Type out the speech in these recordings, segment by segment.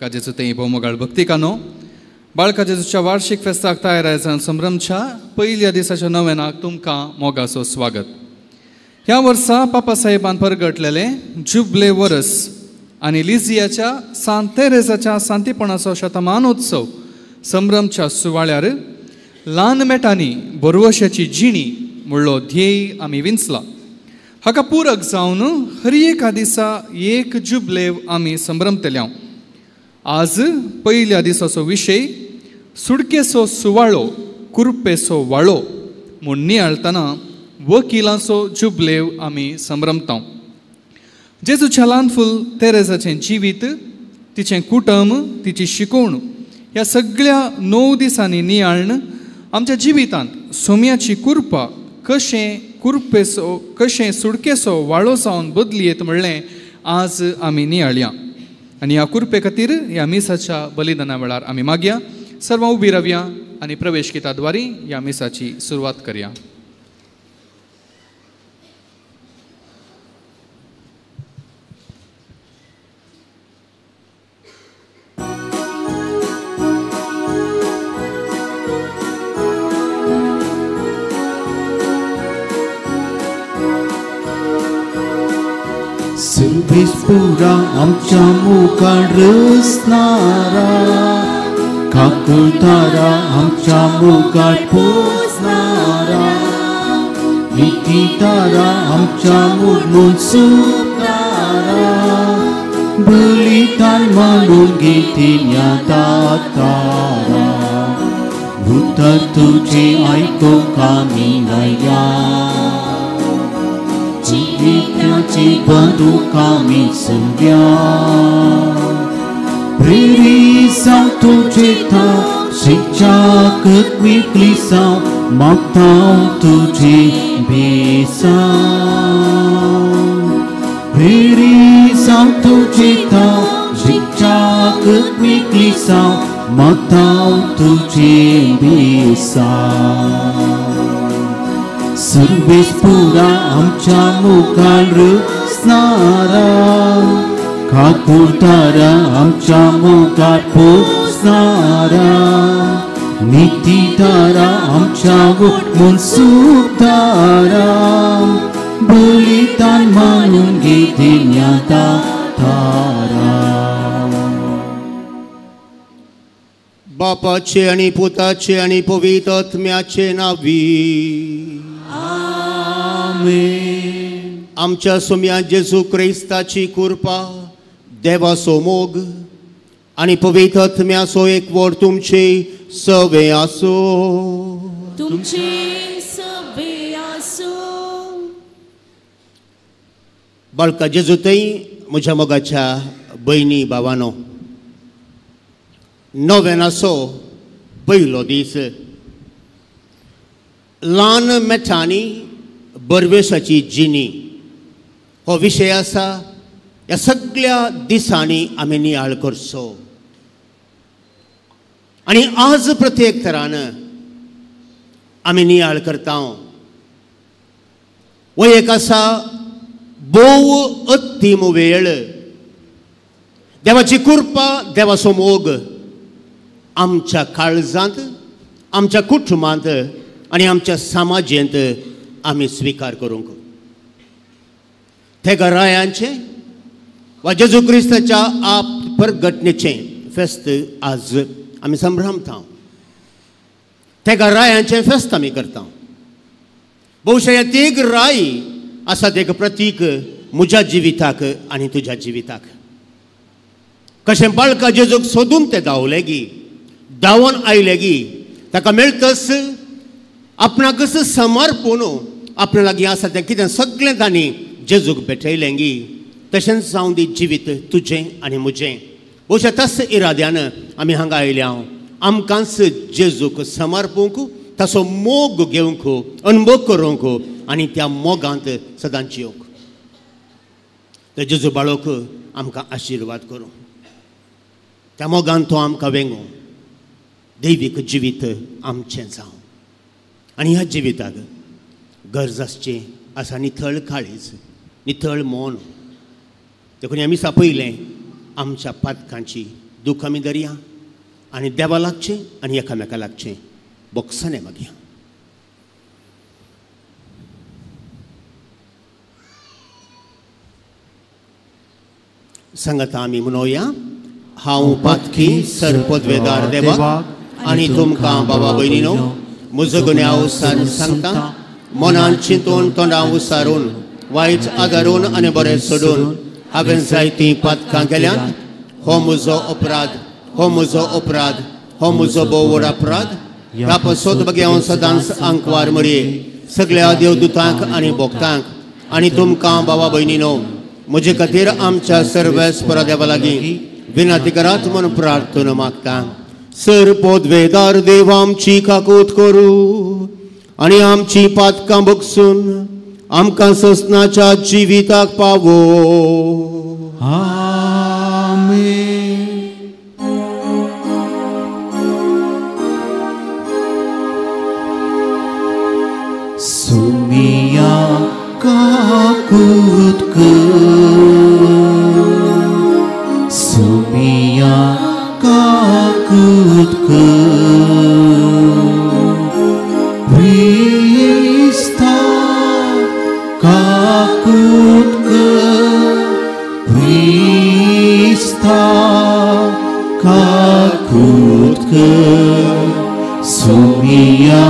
बाळका जेजू तें भोवमोगाळ भक्तिकानो, बाळका जेजूच्या वार्षिक फेस्ताक तयार जावन संभ्रमच्या पयल्या दिसाच्या नव्यानाक तुमकां मोगाचो स्वागत. ह्या वर्सा पापा साहेबान परगटलेले जुबले वरस आनी लिझियाच्या सांत तेरेजाच्या सांतीपणाचो शतमानोत्सव संभ्रमच्या सुवाळ्यार ल्हान मेटांनी बरवशाची जिणी म्हणलो ध्येय आमी विंचला. हाका पूरक जावन हर एका दिसा एक जुबलेव आमी संभ्रमतले. आज पयल्या दिसाचो विशय सुडकेचो सुवाळो कुरपेचो वाळो म्हूण नियाळतना वकिलांचो जुबलेव आमी संभ्रमता. जेजूच्या ल्हान फूल तेरेजाचें जिवीत, तिचें कुटुंब, तिची शिकवण ह्या सगळ्या 9 दिसांनी नियाळण आमच्या जिवितांत सोम्याची कुरपा कशें कुरपेचो कशें सुडकेचो वाळो जावन बदली येत म्हणलें आज आमी नियाळया. आनी ह्या कुरपे खातीर ह्या मिसाच्या बलिदाना वेळार आमी मागया. सर्वां उबी रावया आनी प्रवेश गिता द्वारी ह्या मिसाची सुरवात करया. सुरभीस पुरा आमच्या मुखार रसणारा, काकुळतारा आमच्या मुखार पोसणारा, नितीतारा आमच्या मुखून सुतारा, बलिदान मानून घेतिल्या दातारा, उतर तुझे आयकूंक आमी लाया, जिविताची बंदूक आमी संद्या, प्रेरिसांव तुजे थाव शिक्षाक विकलिसांव मागतांव तुजे बेसांव, प्रेरिसांव तुजे थाव शिक्षाक विकलिसांव मागतांव तुजे बेसांव. सुरवेस पुरा आमच्या मुखार रसणारा, काकुळतारा आमच्या मुखार पोसणारा, नितीतारा आमच्या मुखून सुतारा, बलिदान मानून घेतिल्या दातारा. बापाचे आनी पुताचे आनी पवित्र आत्म्याचे नांवी आमेन. आमच्या सोम्या जेजू क्रिस्ताची कृपा, देवाचो मोग आनी पवित्र आत्म्याचो एकवट तुमचे सवे आसो. तुमचे सवे आसो. बाळका जेजू थंय म्हज्या मोगाच्या भयणी भावानो, नव्यानाचो पयलो दीस, ल्हान मेटांनी बरवेसाची जिणी हो विशय आसा. ह्या सगळ्या दिसांनी आमी नियाळ करचो आनी आज प्रत्येक तरान आमी नियाळ करता. हो एक आसा भोव अत्तीम वेळ. देवाची कृपा, देवाचो मोग आमच्या काळजांत, आमच्या कुटुंबांत आनी आमच्या समाजेंत आमी स्विकार करूंक ते घरायांचें वा जेजू क्रिस्ताच्या आप परगटणेचें फेस्त आज आमी संभ्रमता. ते घरायांचें फेस्त आमी करता. बहुशा ह्या तीग राय आसा एक प्रतीक म्हज्या जिविताक आनी तुज्या जिविताक. कशें बाळका जेजूक सोदून ते धांवले गी, धांवन आयले गी, ताका मेळतच आपणाकच समर्पून आपणा लागीं आसा तें कितें सगळें तांणी जेजूक भेटयलें गी, तशेंच जावं दी जिवीत तुजें आनी म्हजें. बहुशा त्याच इराद्यान आमी हांगा आयल्या. आमकांच जेजूक समर्पूंक, ताचो मोग घेवंक, अनुभव करूंक आनी त्या मोगांत सदांच येवंक. तर जेजू बाळोक आमकां आशिर्वाद करूं, त्या मोगान तो आमकां वेंगूं, दैवीक जिवीत आमचें जावं. आनी ह्या जिविताक गरज आसची आसा निथळ काळीज, निथळ मन. देखून आमी सापयलें आमच्या पातकांची दुःख आमी धरया आनी देवा लागचें आनी एकामेका लागचें बोगसणें मागया. सांगाता आमी म्हणोया, हांव पातकी सरपदवेदार देवाक आनी तुमकां बाबा भयणीनो म्हजो गुन्यांव सारून सांगता, मनान चिंतून तोंडां उसारून वायट आदारून आनी बरें सोडून हांवें जायतीं पातकां केल्यांत. हो म्हजो अपराध, हो म्हजो अपराध, हो म्हजो भोव व्हड अपराध. ह्या पासत बगे हांव सदांच आंकवार मरये सगळ्या देवदूतांक आनी भक्तांक आनी तुमकां बाबा भयणीनो म्हजे खातीर आमच्या सर्वेस्परा देवा लागीं विनंती करात म्हूण प्रार्थना मागता. सर पदवेदार देव आमची काकूत करूं आनी आमची पातकां बगसून आमकां ससनाच्या जिविताक पावो. आमेन. सुमिया काकूत कर, सुमिया काकूत कर, क्रिस्ता काकूत कर, क्रिस्ता काकूत कर, सुमिया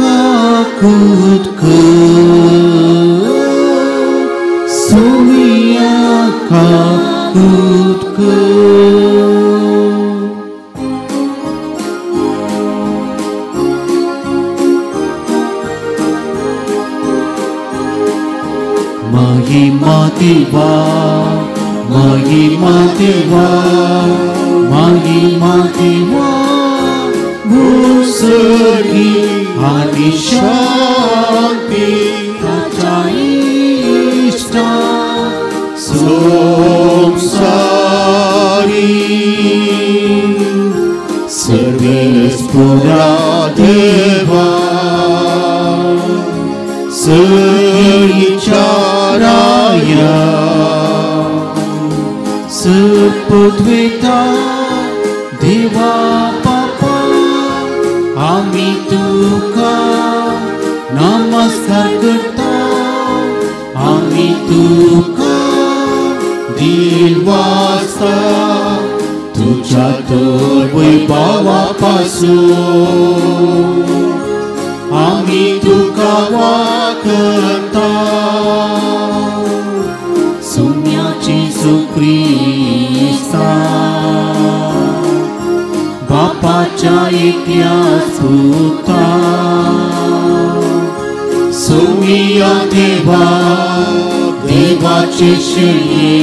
काकूत कर, सुमिया काकूत कर. महिमा देवा, महिमा देवा, महिमा देवा, भूसर्गी आनी शांती ताच्या इश्टा संसारी सर्वेस्पुरा देवा सईच्या राया सर्पद्वेता देवा पापा आमी तुका नमस्कार करता, आमी तुका दिल वाजता तुझ्या तर वैभवा पासून आमी तुका वाकता. सुम्या जेजू क्रिस्ता बापाच्या एकल्याच पुता, सुमिया देवा देवाचे शिये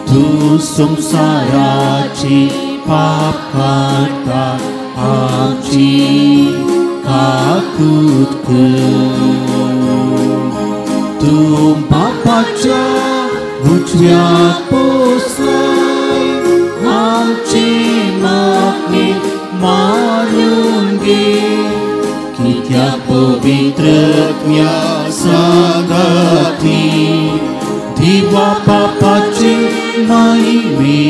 तूं संवसाराचे पाप काडटा आमची काकूत कर. तूं बापाच्या उजव्याक बसलाय आमचे मागणे मानून घे, कित्याक पवित्रत्म्या सांगाती देवा बापाचे महिमे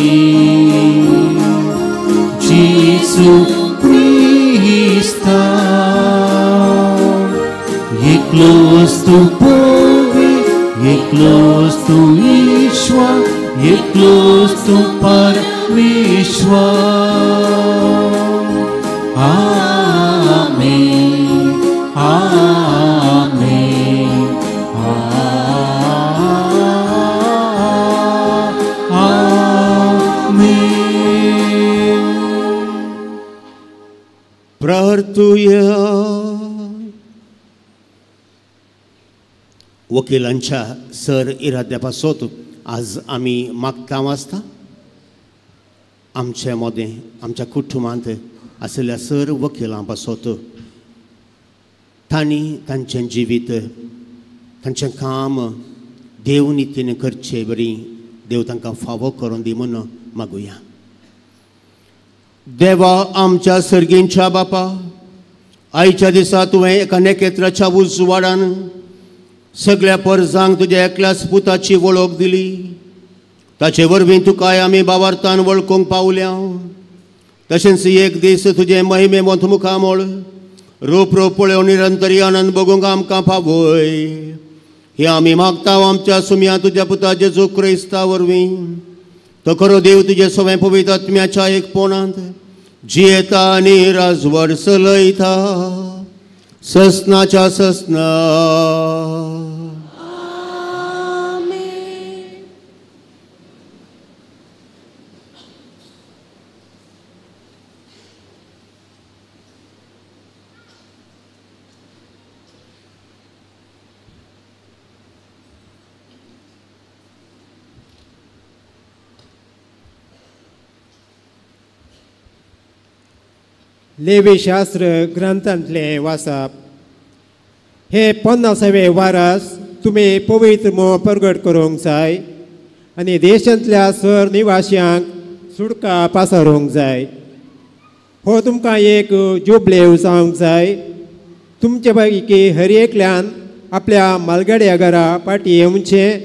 जेजू क्रिस्ता एकलोच तूं पवी, एकलोच तूं ईश्वर, एकलोच तूं परमेश्वर. आमेन, आमेन, आमेन. प्रार्थुया. वकिलांच्या सर इराद्या पासत आज आमी मागता वाचता आमचे मदें आमच्या कुटुंबांत आशिल्ल्या सर वकिलां पासत तांणी तांचें जिवीत तांचें काम देव नितीन करचे बरी देव तांकां फावो करून दी म्हूण मागुया. देवा आमच्या सर्गींच्या बापा, आयच्या दिसा तुवें एका नखेत्राच्या उजवाडान सगळ्या परजांक तुज्या एकल्याच पुताची वळख दिली. ताचे वरवीं तुकाय आमी बावार्थान वळखूंक पावल्या. तशेंच एक दीस तुजें महिमेवंत मुखामळ रूप रूप पळोवन निरंतरी आनंद भोगूंक आमकां फावय. हे आमी मागता आमच्या सुम्या तुज्या पुता जेजू क्रिस्ता वरवीं. तो खरो देव तुजे सवें पवित्र आत्म्याच्या एकपणांत जियेता आनी राजवट चलयता ससनाच्या ससना. लेवीशास्त्र ग्रंथांतलें वाचप. हे 50वे वारस तुमी पवित्र मोह परगट करूंक जाय आनी देशांतल्या सर निवाश्यांक सुटका पासारूंक जाय. हो तुमकां एक जुबलेव जावंक जाय. तुमचे पैकी हर एकल्यान आपल्या मालगड्या घरा फाटीं येवचें,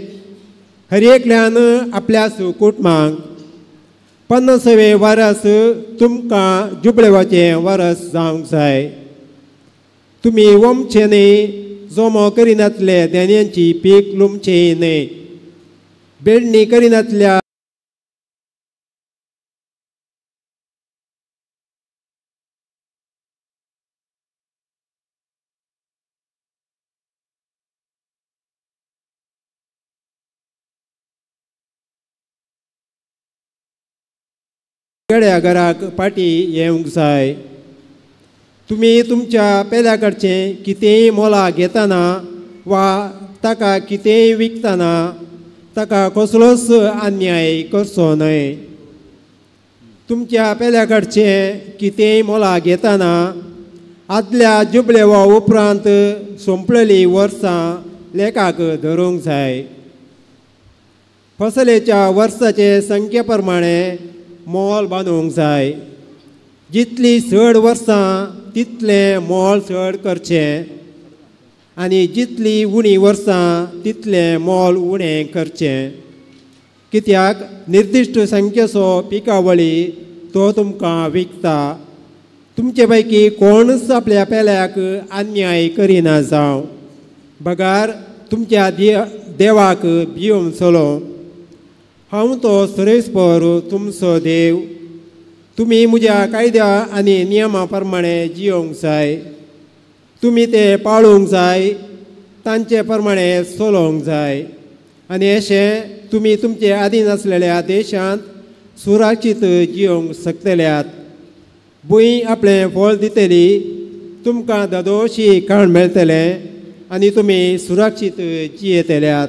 हर एकल्यान आपल्या कुटुंबांक. 50वे वरस तुमकां जुबलेवाचें वरस जावंक जाय. तुमी वमचें न्हय, जमो करिनातले धान्यांची पीक लुमचें न्हय, बेडणी करिनातल्या गड्या घराक फाटीं येवंक जाय. तुमी तुमच्या पेल्या कडचें कितेंय मोला घेतना वा ताका कितेंय विकतना ताका कसलोच अन्याय करचो न्हय. तुमच्या पेल्या कडचें कितेंय मोला घेतना आदल्या जुबलेवा उपरांत सोंपलेलीं वर्सां लेखाक धरूंक जाय. फसलेच्या वर्साचे संख्ये प्रमाणे मोल बांदूंक जाय. जितली चड वर्सां तितलें मोल चड करचें आनी जितली उणी वर्सां तितलें मोल उणें करचें. कित्याक निर्दिश्ट संख्येचो पिकावळी तो तुमकां विकता. तुमचे पैकी कोणूच आपल्या पेल्याक अन्याय करिना जावं, बगार तुमच्या देवाक भियोवन चलो. हांव तो सुरेशपर तुमचो देव. तुमी म्हज्या कायद्या आनी नियमा प्रमाणे जियोंक जाय. तुमी ते पाळूंक जाय, तांचे प्रमाणे चलोवंक जाय आनी अशें तुमी तुमचे आदीन आसलेल्या देशांत सुरक्षीत जियोंक शकतल्यात. भूंय आपलें फळ दितली, तुमकां ददोशी खाण मेळटलें आनी तुमी सुरक्षीत जियेतल्यात.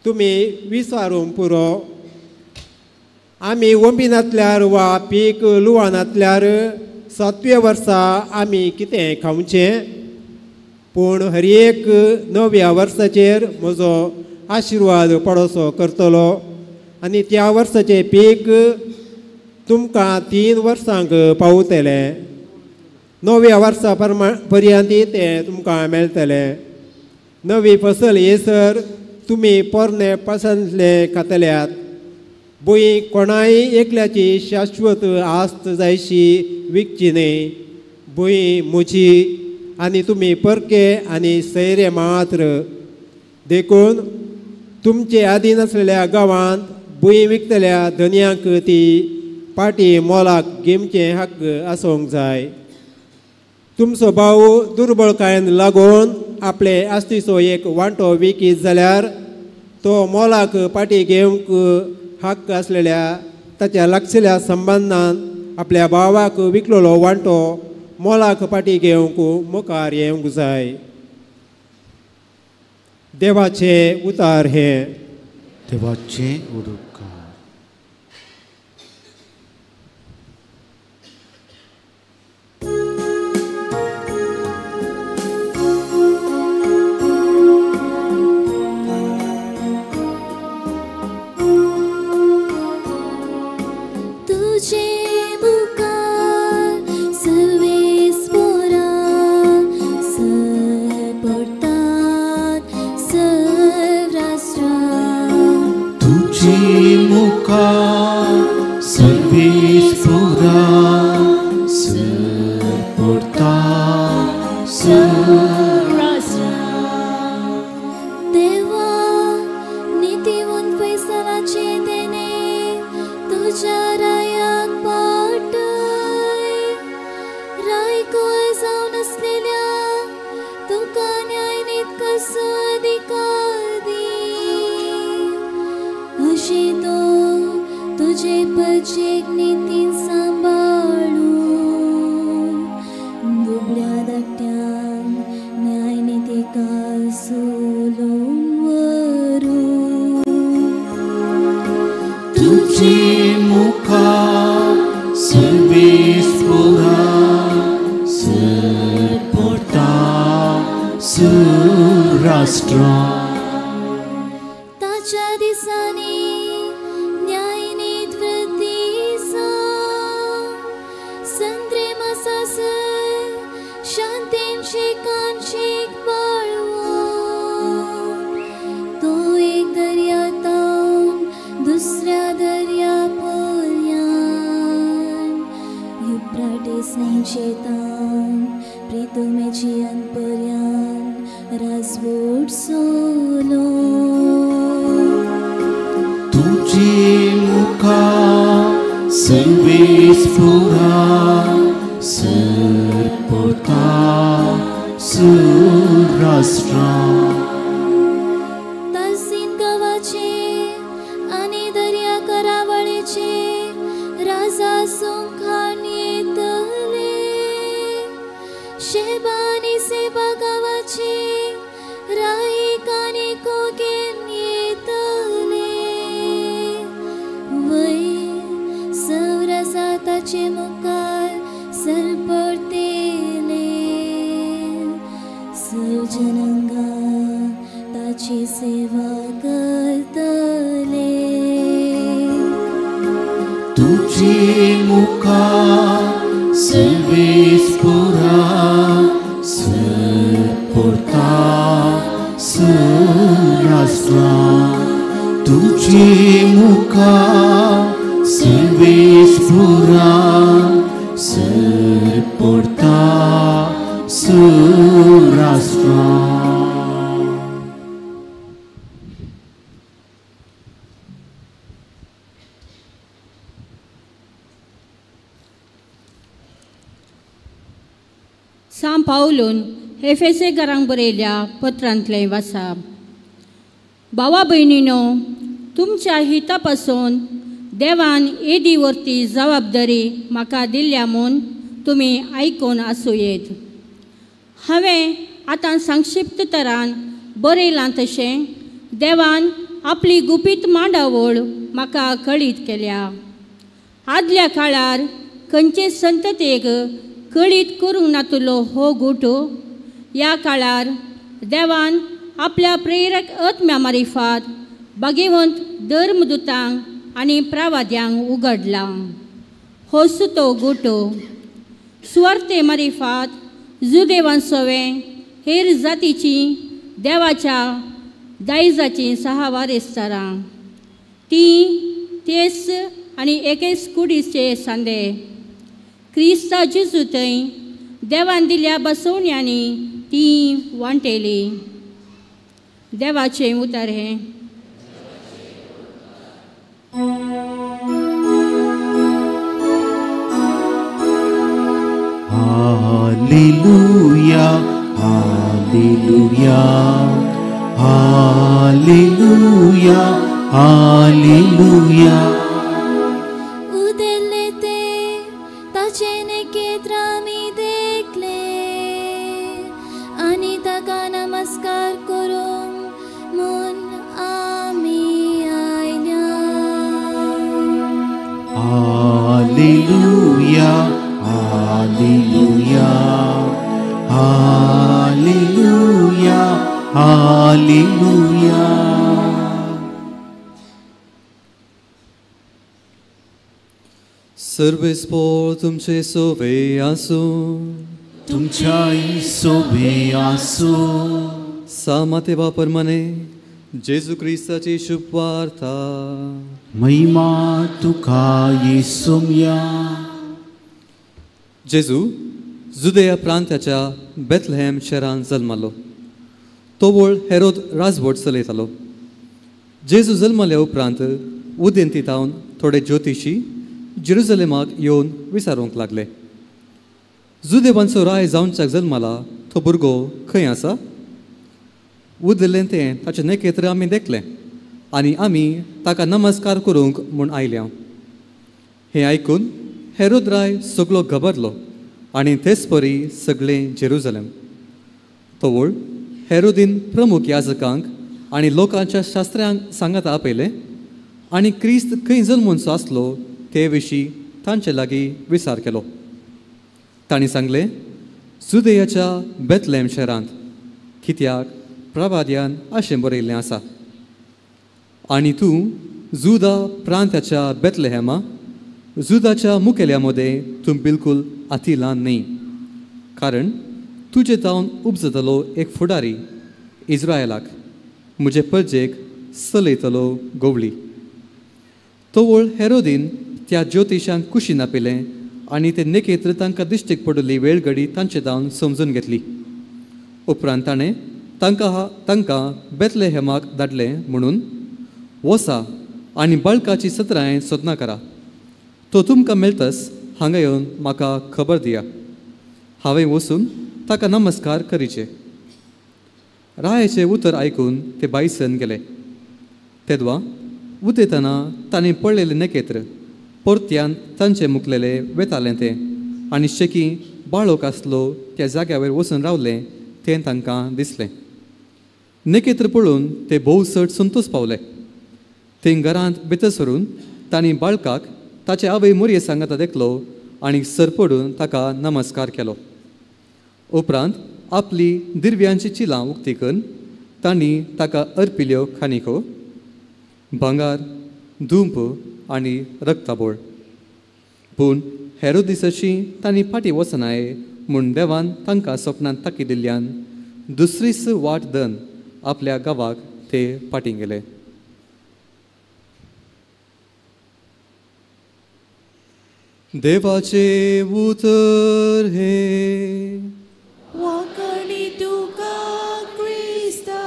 तुमी विचारूंक पुरो, आमी वंपिनातल्यार वा पीक लुवानातल्यार 7व्या वर्सा आमी कितें खावचें? पूण हर एक 9व्या वर्साचेर म्हजो आशिर्वाद पडोसो करतलो आनी त्या वर्साचें पीक तुमकां 3 वर्सांक पावतलें. 9व्या वर्सा पर्यंत तें तुमकां मेळटलें. नवी फसल येसर तुमी पोरणे पसंतले खातल्यात. भूंय कोणाय एकल्याची शाश्वत आस्त जायशी विकची न्हय. भूंय म्हजी आनी तुमी परके आनी सैरे मात्र. देखून तुमचे आदीन आसलेल्या गांवांत भूंय विकतल्या धनयांक ती पाटी मोलाक घेवचें हक्क आसूंक जाय. तुमचो भाव दुर्बळकायेन लागून आपले आस्तीचो एक वांटो विकीत जाल्यार तो मोलाक पाटी घेवंक हक्क आसलेल्या ताच्या लागशिल्ल्या संबंदान आपल्या भावाक विकलेलो वांटो मोलाक पाटी घेवंक मुखार येवंक जाय. देवाचें उतार हें. देवाचें उदकार. तुझे मुखार सर्वेस पुरा सरपोर्ता देवा नितीवंत फैसलाचे देणे तुज्या रायाक पाटय रायकोय जावन आसलेल्या तुका न्यायनीत कसो अधिकार दी अशें तो तुजे परजेक नितीन सांबाळू दुबळ्या धाकट्यांक न्यायनितीकार सोलोवन व्हरूं. तुझे मुखार सर्वेस पुरा सरपोर्ता सुराष्ट्रां. ताच्या दिसांनी न्यायनीत वृद्धी जावं संद्रे मासासर शांतीन शेकान शेक बाळवूं तो एक दर्या तावन दुसऱ्या दर्या पर्यान युप्राटेस न्हंयचे तावन प्रितुमेची पर्यान राजवट सोलो. तुझे मुखार सर्वेस पुरा सरपोर्ता सुराष्ट्रां. तासीन गांवाचे आनी दर्या करावळीचे राजा सुखान येतले शेबा आनी सेबा गांवाचे राईक आनी कोगेन येतले वय सवरसा ताचे मुखार सरपडतेले सवजनंगा ताची सेवा करतले. तुझे मुखार सर्वेस पुरा सरपोर्ता सुराष्ट्रां. तुझे मुखार सर्वेस पुरा सरपोर्ता सुराष्ट्रां. सांत पावलून एफेसेकारांक बरयल्या पत्रांतलें वाचा. भावा भयणीनो, तुमच्या हिता पासून देवान येदी वरती जबाबदारी म्हाका दिल्या म्हूण तुमी आयकून आसूं येत. हांवें आतां संक्षिप्त तरान बरयलां तशें देवान आपली गुपीत मांडावळ म्हाका कळीत केल्या. आदल्या काळार खंयचे संततेक कळीत करूंक नातलो हो गुट ह्या काळार देवान आपल्या प्रेरक आत्म्या मारिफात भागेवंत धर्मदुतांक आनी प्रावाद्यांक उगडला. होच तो गुट सुवार्ते मारिफात जुदेवांसोवें हेर जातीची देवाच्या दायजाची सहावारेस्तारां ती तेच आनी एकेच कुडीचे सांदे क्रिस्ता जेजू थंय देवान दिल्या बसवण्यांनी ती वांटेली. देवाचें उतर हें. Hallelujah, hallelujah, hallelujah, hallelujah. उदेल्ले ते ताचे नेकेत्र आमी देखले आनी ताका नमस्कार करूंक म्हूण आमी आयल्या. Hallelujah, hallelujah, hallelujah, hallelujah. Sarves पोळ तुमचे सोवे आसूं. तुमच्याय सोवे आसूं. सा माते बापर मने जेजू क्रिस्ताची शुभवार्ता. महिमा तुका येसुम्या. जेजू जुदेया प्रांताच्या बेथलेहेम शहरान जल्मालो. तोवळ हेरोद राजवट चलयतालो. जेजू जल्मल्या उपरांत उदेंती थावन थोडे ज्योतिशी जेरुजलेमाक येवन विचारूंक लागले, जुदेवांचो राय जावच्याक जल्माला तो भुरगो खंय आसा? उदलें तें ताचें नखेत्र आमी देखलें आनी आमी ताका नमस्कार करूंक म्हूण आयल्या. हें आयकून हेरोद राय सगलो घबरलो आनी तेच परी सगळें जेरुजलेम. तवळ हेरोदीन प्रमुख याजकांक आनी लोकांच्या शास्त्र्यांक सांगात आपयलें आनी क्रिस्त खंय जल्मूनचो आसलो ते विशीं तांचे लागीं विचार केलो. तांणी सांगलें, जुदेयाच्या बेथलेहेम शहरांत, कित्याक प्रवाद्यान अशें बरयल्लें आसा, आनी तूं जुदा प्रांताच्या बेथलेहेमा, जुदाच्या मुखेल्या मदें तूं बिलकूल अती ल्हान न्हय, कारण तुजे जावन उपजतलो एक फुडारी इस्रायलाक म्हजे परजेक चलयतलो गोवळी. तवळ हेरोदीन त्या ज्योतिशांक कुशीन आपयलें आनी ते नखेत्र तांकां दिश्टीक पडिल्ली वेळघडी तांचे जावन समजून घेतली. उपरांत ताणें तांकां बेथलेहेमाक धाडले म्हणून, वसा आनी बाळकाची सत्रांय सोदना करा, तो तुमकां मेळटस हांगा येवन म्हाका खबर दिया, हांवें वचून ताका नमस्कार करीचे. रायाचें उतर आयकून ते बायसन गेले. तेदवा उदयतना तांणी पळयलें नखेत्र परत्यान तांचे मुखलेले वेतालें तें आनी शेकी बाळोक आसलो त्या जाग्यावयर वचून रावलें तें तांकां दिसलें. नखेत्र पळोवन ते भोव चड संतोश पावले. थंय घरांत भितर सरून तांणी बाळकाक ताचे आवय मोरये सांगाता देखलो आनी सरपडून ताका नमस्कार केलो. उपरांत आपली दिरव्यांची चिलां उक्ती करून तांणी ताका अर्पिल्यो खानिको, भांगार, धुंप आनी रक्ताबोळ. पूण हेरोदीसशी तांणी फाटीं वचनाय म्हूण देवान तांकां सपनांत ताकी दिल्ल्यान दुसरीच वाट दन आपल्या गांवाक ते फाटीं गेले. देवाचे उतर हे. वाकणी तुका क्रिस्ता.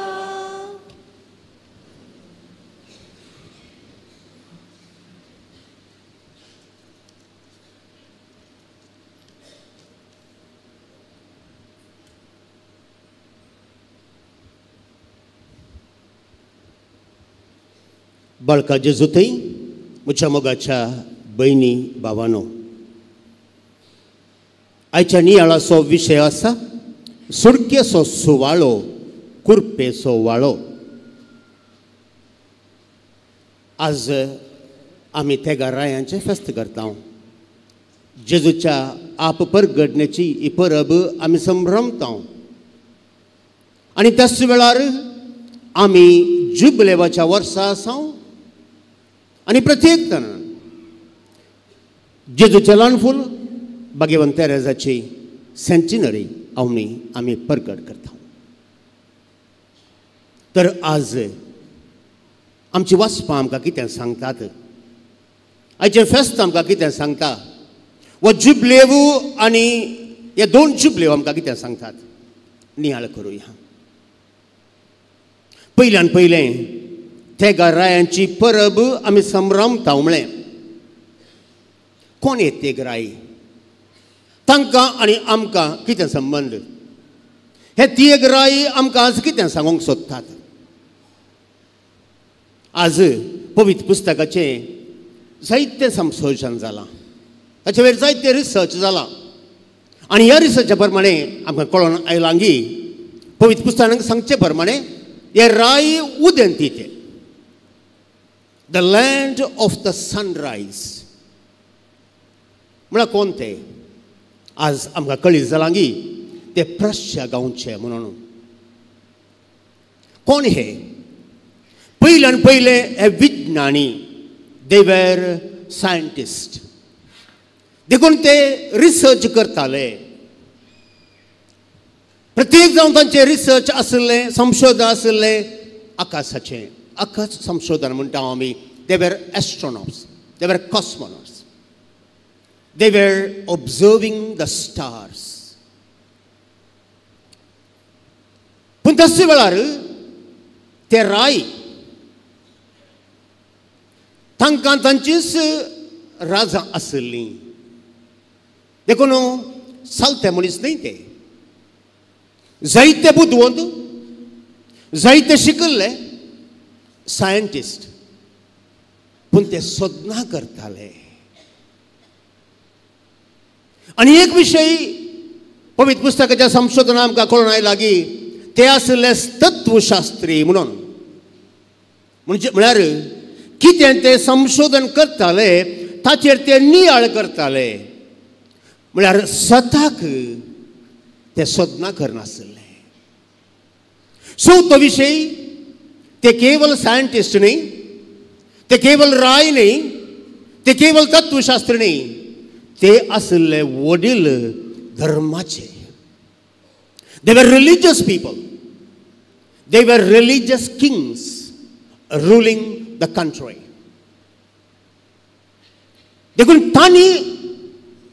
बाळका जेजू थंय म्हज्या मोगाच्या भयणी भावानो, आयच्या नियाळाचो विशय आसा सुडकेचो सुवाळो, कुरपेचो वाळो. आज आमी तेगा रायांचें फेस्त करता. जेजूच्या आप परगडण्याची ही परब आमी संभ्रमता आनी त्याच वेळार आमी जुबलेवाच्या वर्सा आसा आनी प्रत्येक जाण जेजूचें ल्हान फूल भाग्यवंत तेरेजाची सेंटिनरी आमी आमी परगट करता. तर आज आमची वाचपां आमकां कितें सांगतात, आयचें फेस्त आमकां कितें सांगता, व जुबलेव आनी हे दोन जुबलेव आमकां कितें सांगतात, नियाळ करुया. पयल्यान पयलें तेगा रायांची परब आमी संभ्रमता म्हळें. कोण हे तेग राय, तांकां आनी आमकां कितें संबंद? हे तेग राय आमकां आज कितें सांगूंक सोदतात? आज पवित्र पुस्तकाचें जायतें संशोधन जालां, ताचे वयर जायते रिसर्च जालां आनी ह्या रिसर्चा प्रमाणे आमकां कळोन आयलां की पवित्र पुस्तकान सांगचे प्रमाणे हे राय उदेंती ते, the land of the sunrise म्हळ्यार कोण ते? आज आमकां कळीत जालां की ते प्रश्या गांवचे म्हणून. कोण हे? पयल्यान पयले हे विज्ञानी, दे वेर सायंटिस्ट, देखून ते रिसर्च करताले. प्रत्येक जावन तांचे रिसर्च आशिल्लें, संशोधन आशिल्लें आकाशाचें आकाश संशोधन म्हणटा आमी. They were astronauts, they were cosmonauts, they were observing the stars. पूण तसल्या वेळार ते राय तांकां तांचीच राजां आशिल्लीं, देखून चलते मनीस न्हय ते. जायते बुदवंत, जायते शिकिल्ले सायंटिस्ट, पूण ते सोदना करताले. आनी एक विशय पवित्र पुस्तकाच्या संशोधना आमकां कळून आयला की ते आशिल्ले तत्वशास्त्री म्हणून. म्हणजे म्हळ्यार कितें ते संशोधन करताले ताचेर ते नियाळ करताले, म्हळ्यार सताक ते सोदना करनाशिल्ले. सो तो विशय ते केवल सायंटिस्ट न्ही, ते केवल राय न्ही, ते केवल तत्वशास्त्र न्ही, ते आशिल्ले वडील धर्माचे. They were religious people, they were religious kings ruling the country. देखून तांणी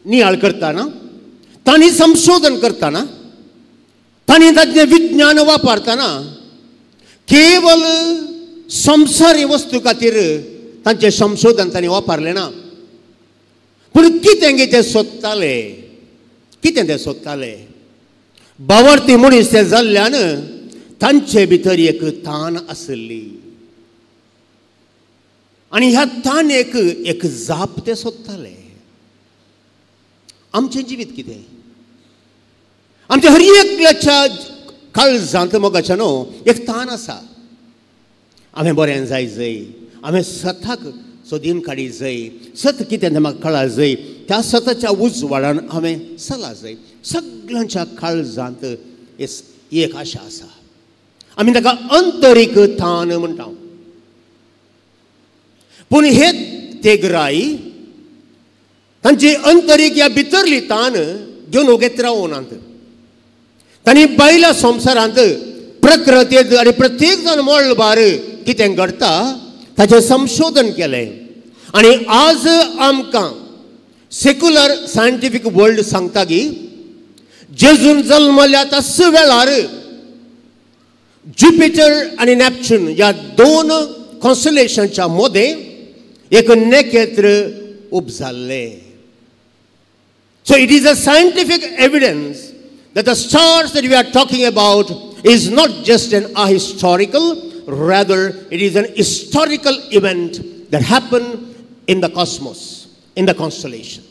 नियाळ करतना, तांणी संशोधन करतना, तांणी ताचें विज्ञान वापरतना केवल संवसारी वस्तू खातीर तांचें संशोधन तांणी वापरलें ना, पूण कितें कितें सोदताले, कितें ते सोदताले. बावरती मनीस ते जाल्ल्यान तांचे भितर एक तान आशिल्ली आनी ह्या तानेक एक जाप ते सोदताले. आमचें जिवीत कितें, आमच्या हर एकल्याच्या काळजांत मोगाच्या न्हू एक तान आसा. हांवें बरें जाय जय, हांवें सताक सोदीन काडी जय, सत कितें तें म्हाका कळा जय, त्या सताच्या उजवाडान हांवें चला जय. सगळ्यांच्या काळजांत एक आशा आसा, आमी ताका अंतरीक तान म्हणटा. पूण हे तेगराय तांची अंतरीक ह्या भितरली तान घेवन ओगेत रावनात. तांणी बायल्या संवसारांत प्रकृतींत आनी प्रत्येक जाण मळबार कितें घडटा ताचें संशोधन केलें. आनी आज आमकां सेक्युलर सायंटिफीक वर्ल्ड सांगता की जेजून जल्मल्या त्याच वेळार ज्युपिटर आनी नॅपच्यून ह्या दोन कॉन्स्टलेशनच्या मदें एक नखेत्र उपजाल्लें. So it is a scientific evidence that the stars that we are talking about is not just an ahistorical, rather it is an historical event that happened in the cosmos, in the constellation.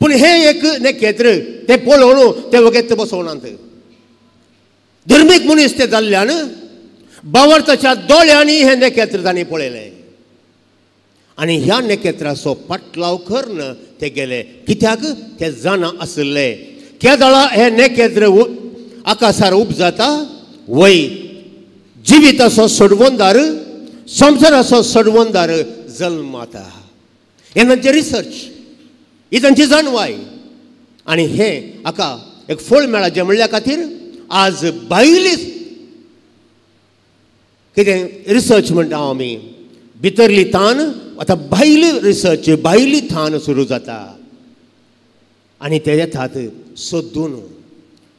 पूण हे एक नखेत्र ते पळोवन ते वगैरे बसोवनात. धर्मीक मनीस ते जाल्ल्यान बावरताच्या दोळ्यांनी हें नखेत्र तांणी पळयलें आनी ह्या नखेत्राचो पाटलाव करून ते गेले. कित्याक ते जाणा आशिल्ले केदळा हें नखेत्र आकाशार उपजाता वय जिविताचो सोडवणदार, संवसाराचो सोडवणदार जल्माता. हें तांचें रिसर्च, ही तांची जाणवाय. आनी हें हाका एक फळ मेळाचें म्हणल्या खातीर आज भायली कितें रिसर्च म्हणटा आमी, भितरली तान आतां भायली रिसर्च, भायली थान सुरू जाता आनी ते येतात सोदून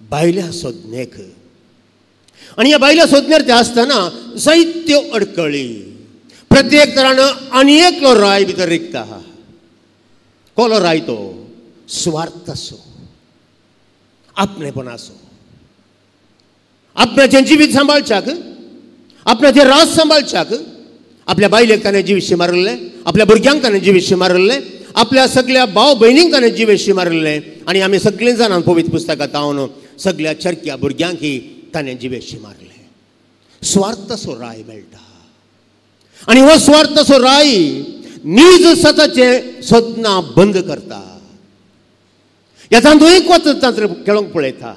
भायल्या सोदनेक. आनी ह्या भायल्या सोदनेर ते आसतना जायत्यो अडकळी, प्रत्येक तरान आनी एकलो राय भितर रिगता. कोलो राय तो स्वार्थाचो, आपणेपणाचो, आपणाचें जिवीत सांबाळच्याक, आपणाचें राज सांबाळच्याक आपल्या बायलेक ताणें जिविशी मारिल्लें, आपल्या भुरग्यांक ताणें जिविशी मारिल्लें, आपल्या सगळ्या भाव भयणींक ताणें जिविशी मारिल्लें. आनी आमी सगळीं जाणां पवित्र पुस्तकांत हांव सगळ्या चरक्या भुरग्यांक ताणें जिवेशी मारलें. स्वार्थाचो राय मेळटा आनी हो स्वार्थाचो राय नीज सताचें सदना बंद करता. ह्या तांतूय स्वतंत्र खेळोंक पळयता.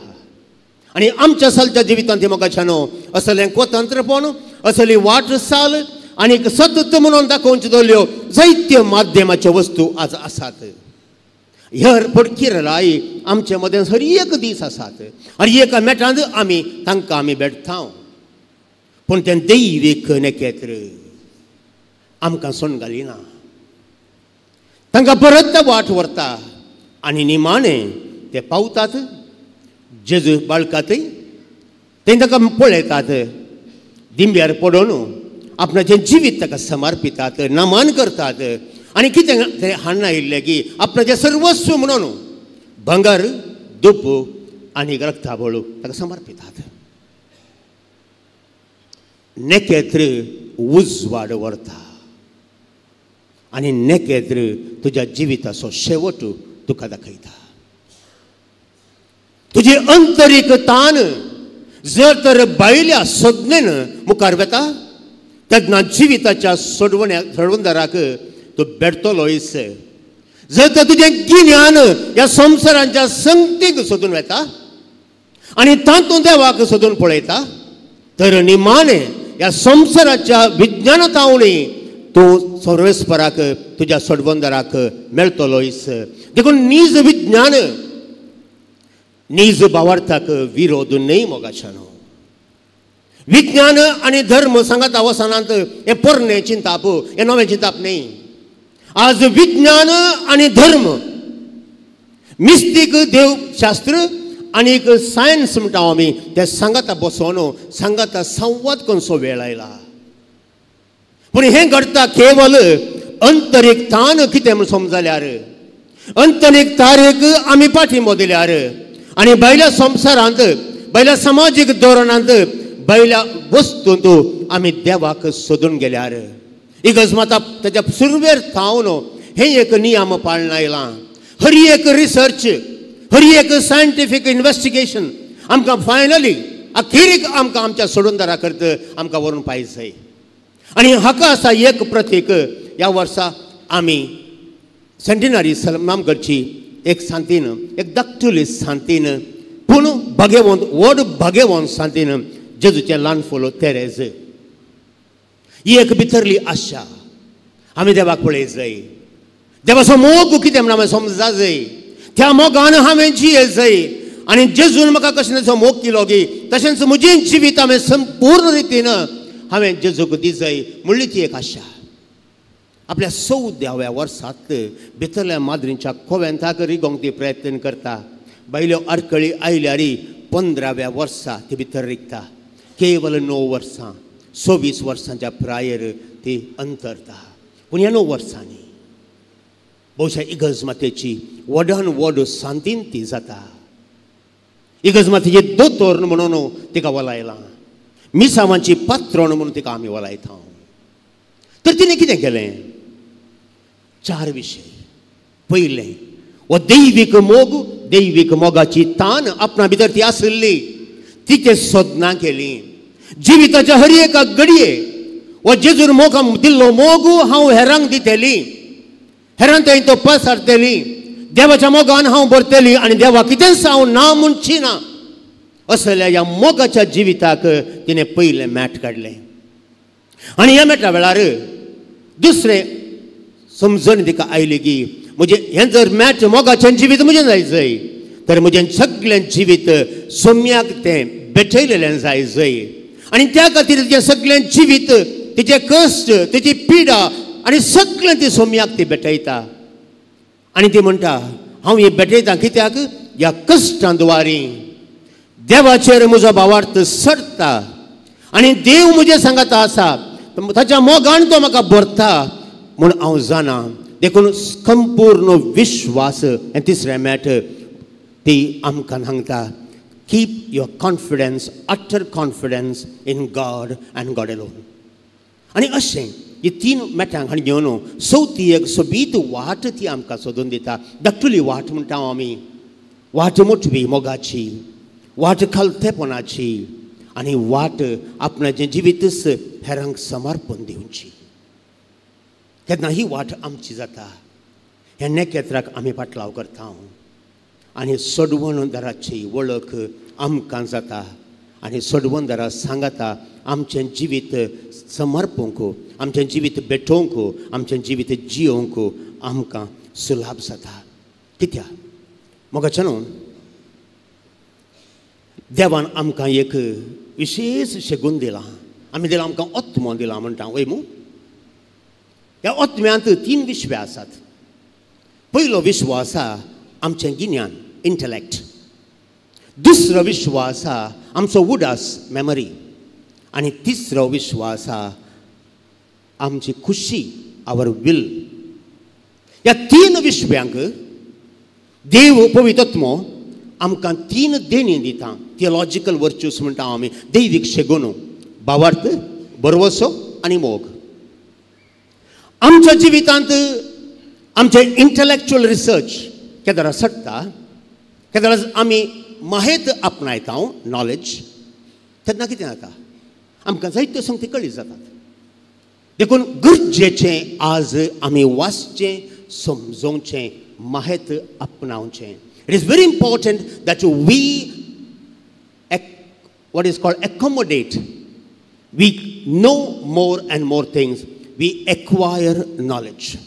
आनी आमच्या सलच्या जिवितांत म्हाका न्हू असलें स्वतंत्रपण, असली वाट साल आनी सतत म्हणून दाखोवच्यो दवरल्यो जायत्यो माध्यमाच्यो वस्तू आज आसात. हर पडकीर राय आमचे मदें हर एक दीस आसात आनी एका मेटांत आमी तांकां आमी भेटता. पूण तें दैवीक नखेत्र आमकां सोण घालिना, तांकां परत वाट व्हरता आनी निमाणें ते पावतात जेजू बाळकातय. ते ताका पळयतात, दिंब्यार पडोवन आपणाचें जिवीत ताका समर्पितात, नमन करतात आनी कितें ते हाडून आयिल्लें की आपणाचें सर्वस्व म्हणून भांगर, दुप आनी रक्ताबळू ताका समर्पितात. नखेत्र उजवाड व्हरता आनी नखेत्र तुज्या जिविताचो शेवट तुका दाखयता. तुजी अंतरीक तान जर तर भायल्या सोदनेन मुखार वता तेन्ना जिविताच्या सोडवण्या सोडवणदाराक तूं भेटतलोयच. जर तर तुजें गिन्यान ह्या संवसाराच्या संगतीक सोदून वता आनी तातूंत देवाक सोदून पळयता तर निमाणें ह्या संवसाराच्या विज्ञाना तावणी तूं सर्वेस्पराक तुज्या सोडवणदाराक मेळटलोयच. देखून नीज विज्ञान नीज भावार्थाक विरोध न्हय मोगाच्यानो. विज्ञान आनी धर्म सांगाता वसनांत हें पोरणें चिंताप, हें नवें चिंताप न्हय. आज विज्ञान आनी धर्म, मिस्तीक देवशास्त्र आनी एक सायन्स म्हणटा आमी, ते सांगाता बसोवन सांगाता संवाद करचो वेळ आयला. पूण हें घडटा केवल अंतरीक तान कितें म्हूण समजल्यार, अंतरीक तारीख आमी पाठिंबो दिल्यार आनी भायल्या संवसारांत, भायल्या समाजीक धोरणांत, भायल्या वस्तूंत आमी देवाक सोदून गेल्यार. इगर्ज माता ताच्या सुरवेर थावन हें एक नियम पाळण आयलां. हर एक रिसर्च, हर एक सायंटिफीक इन्वेस्टिगेशन आमकां फायनली अखेरीक आमकां आमच्या सोडूनदारा करता आमकां व्हरून पायजय. आनी हाका आसा एक प्रतीक. ह्या वर्सा आमी सेंटिनरी सलमाम करची एक सांतीन, एक धाकटुली सांतीन, पूण भागेवंत, व्हड भागेवंत सांतीन, जेजूचें ल्हान फुलो तेरेज. ही एक भितरली आशा आमी देवाक पळय जाय, देवाचो मोग कितें म्हण हांवें समजा जाय, त्या मोगान हांवें जिये जाय आनी जेजून म्हाका कशें ताचो मोग केलो की तशेंच म्हजें जिवीत हांवें संपूर्ण रितीन हांवें जेजूक दी जाय म्हणली ती एक आशा. आपल्या 14व्या वर्सांत भितरल्या माद्रींच्या कोवेंताक रिगोवंक ती प्रयत्न करता. बायल्यो आडखळी आयल्यार 15व्या वर्सा ती भितर रिगता. केवल 9 वर्सां, 26 वर्सांच्या प्रायर ती अंतरता. पूण ह्या 9 वर्सांनी बहुशा इगर्ज मातेची व्हडान व्हड सांतीन ती जाता. इगर्ज मातेची दोतोर म्हणून तिका वलायलां, मिसावांची पात्रण म्हणून तिका आमी वलायता. तर तिणें कितें केलें? 4 विशय. पयलें, हो दैवीक मोग, दैवीक मोगाची तान आपणा भितर ती आशिल्ली, तिचे सोदनां केली. जिविताच्या हर एका घडये हो जेजून मोग दिल्लो मोग हांव हेरांक दितली, हेरांक थंय तो पसारतली, देवाच्या मोगान हांव भरतली आनी देवा कितेंच हांव ना म्हणची ना. असल्या ह्या मोगाच्या जिविताक तिणें पयलें मॅट काडलें. आनी ह्या मॅटा वेळार दुसरें समजण तिका आयली की म्हजें हें जर मॅच मोगाचें जिवीत म्हजें जाय जय तर म्हजें सगळें जिवीत सोम्याक तें भेटयलेलें जाय जय. आनी त्या खातीर तिचें सगळें जिवीत, तिचें कश्ट, तिची पिडा आनी सगळें ती सोम्याक ती भेटयता. आनी ती म्हणटा हांव हें भेटयता कित्याक? ह्या कश्टां द्वारी देवाचेर म्हजो भावार्थ सरता आनी देव म्हजें सांगाता आसा, ताच्या मोगान तो म्हाका भरता म्हूण हांव जाणा. देखून संपूर्ण विश्वास हें तिसरें मॅट ती आमकां सांगता. Keep your confidence, utter confidence in God and God alone. आनी अशें ही 3 मॅटांक हांणी घेवन चवथी एक सोबीत वाट ती आमकां सोदून दिता. धाकटुली वाट म्हणटा आमी, वाट मोटवी मोगाची, वाट खालतेपणाची आनी वाट आपणाचें जिवीतच हेरांक समर्पण दिवची. तेन्ना ही वाट आमची जाता. ह्या नखेत्राक आमी पाटलाव करता आनी सोडवणदाराची वळख आमकां जाता आनी सोडवणदारा सांगाता आमचें जिवीत समर्पूंक, आमचें जिवीत भेटोवंक, आमचें जिवीत जियोवंक आमकां सुलाभ जाता. कित्याक मोगाच्या न्हू, देवान आमकां एक विशेष शेगून दिलां. आमी दिला आमकां आत्मो दिला म्हणटा वय मू. ह्या आत्म्यांत तीन विश्व आसात. पयलो विश्व आसा आमचें गिन्यान, इंटलेक्ट. दुसरो विश्व आसा आमचो उडास, मेमरी. आनी तिसरो विश्व आसा आमची खुशी, our will. ह्या तीन विश्व्यांक देव पवित्र आत्मो आमकां तीन देणी दिता. थियोलॉजिकल वर्च्यूस म्हणटा आमी, दैवीक शेगुणो, भावार्थ, भरवसो आनी मोग. आमच्या जिवितांत आमचें इंटलेक्चुअल रिसर्च केदरा सट्टा, केदरा आमी माहेत आपणायता, नॉलेज, तेन्ना कितें जाता आमकां जायत्यो संगती कळी जातात. देखून गरजेचें आज आमी वाचचें, समजोवचें, माहेत आपणावचें. It is very important that we what is called accommodate. We know more and more things. We acquire knowledge.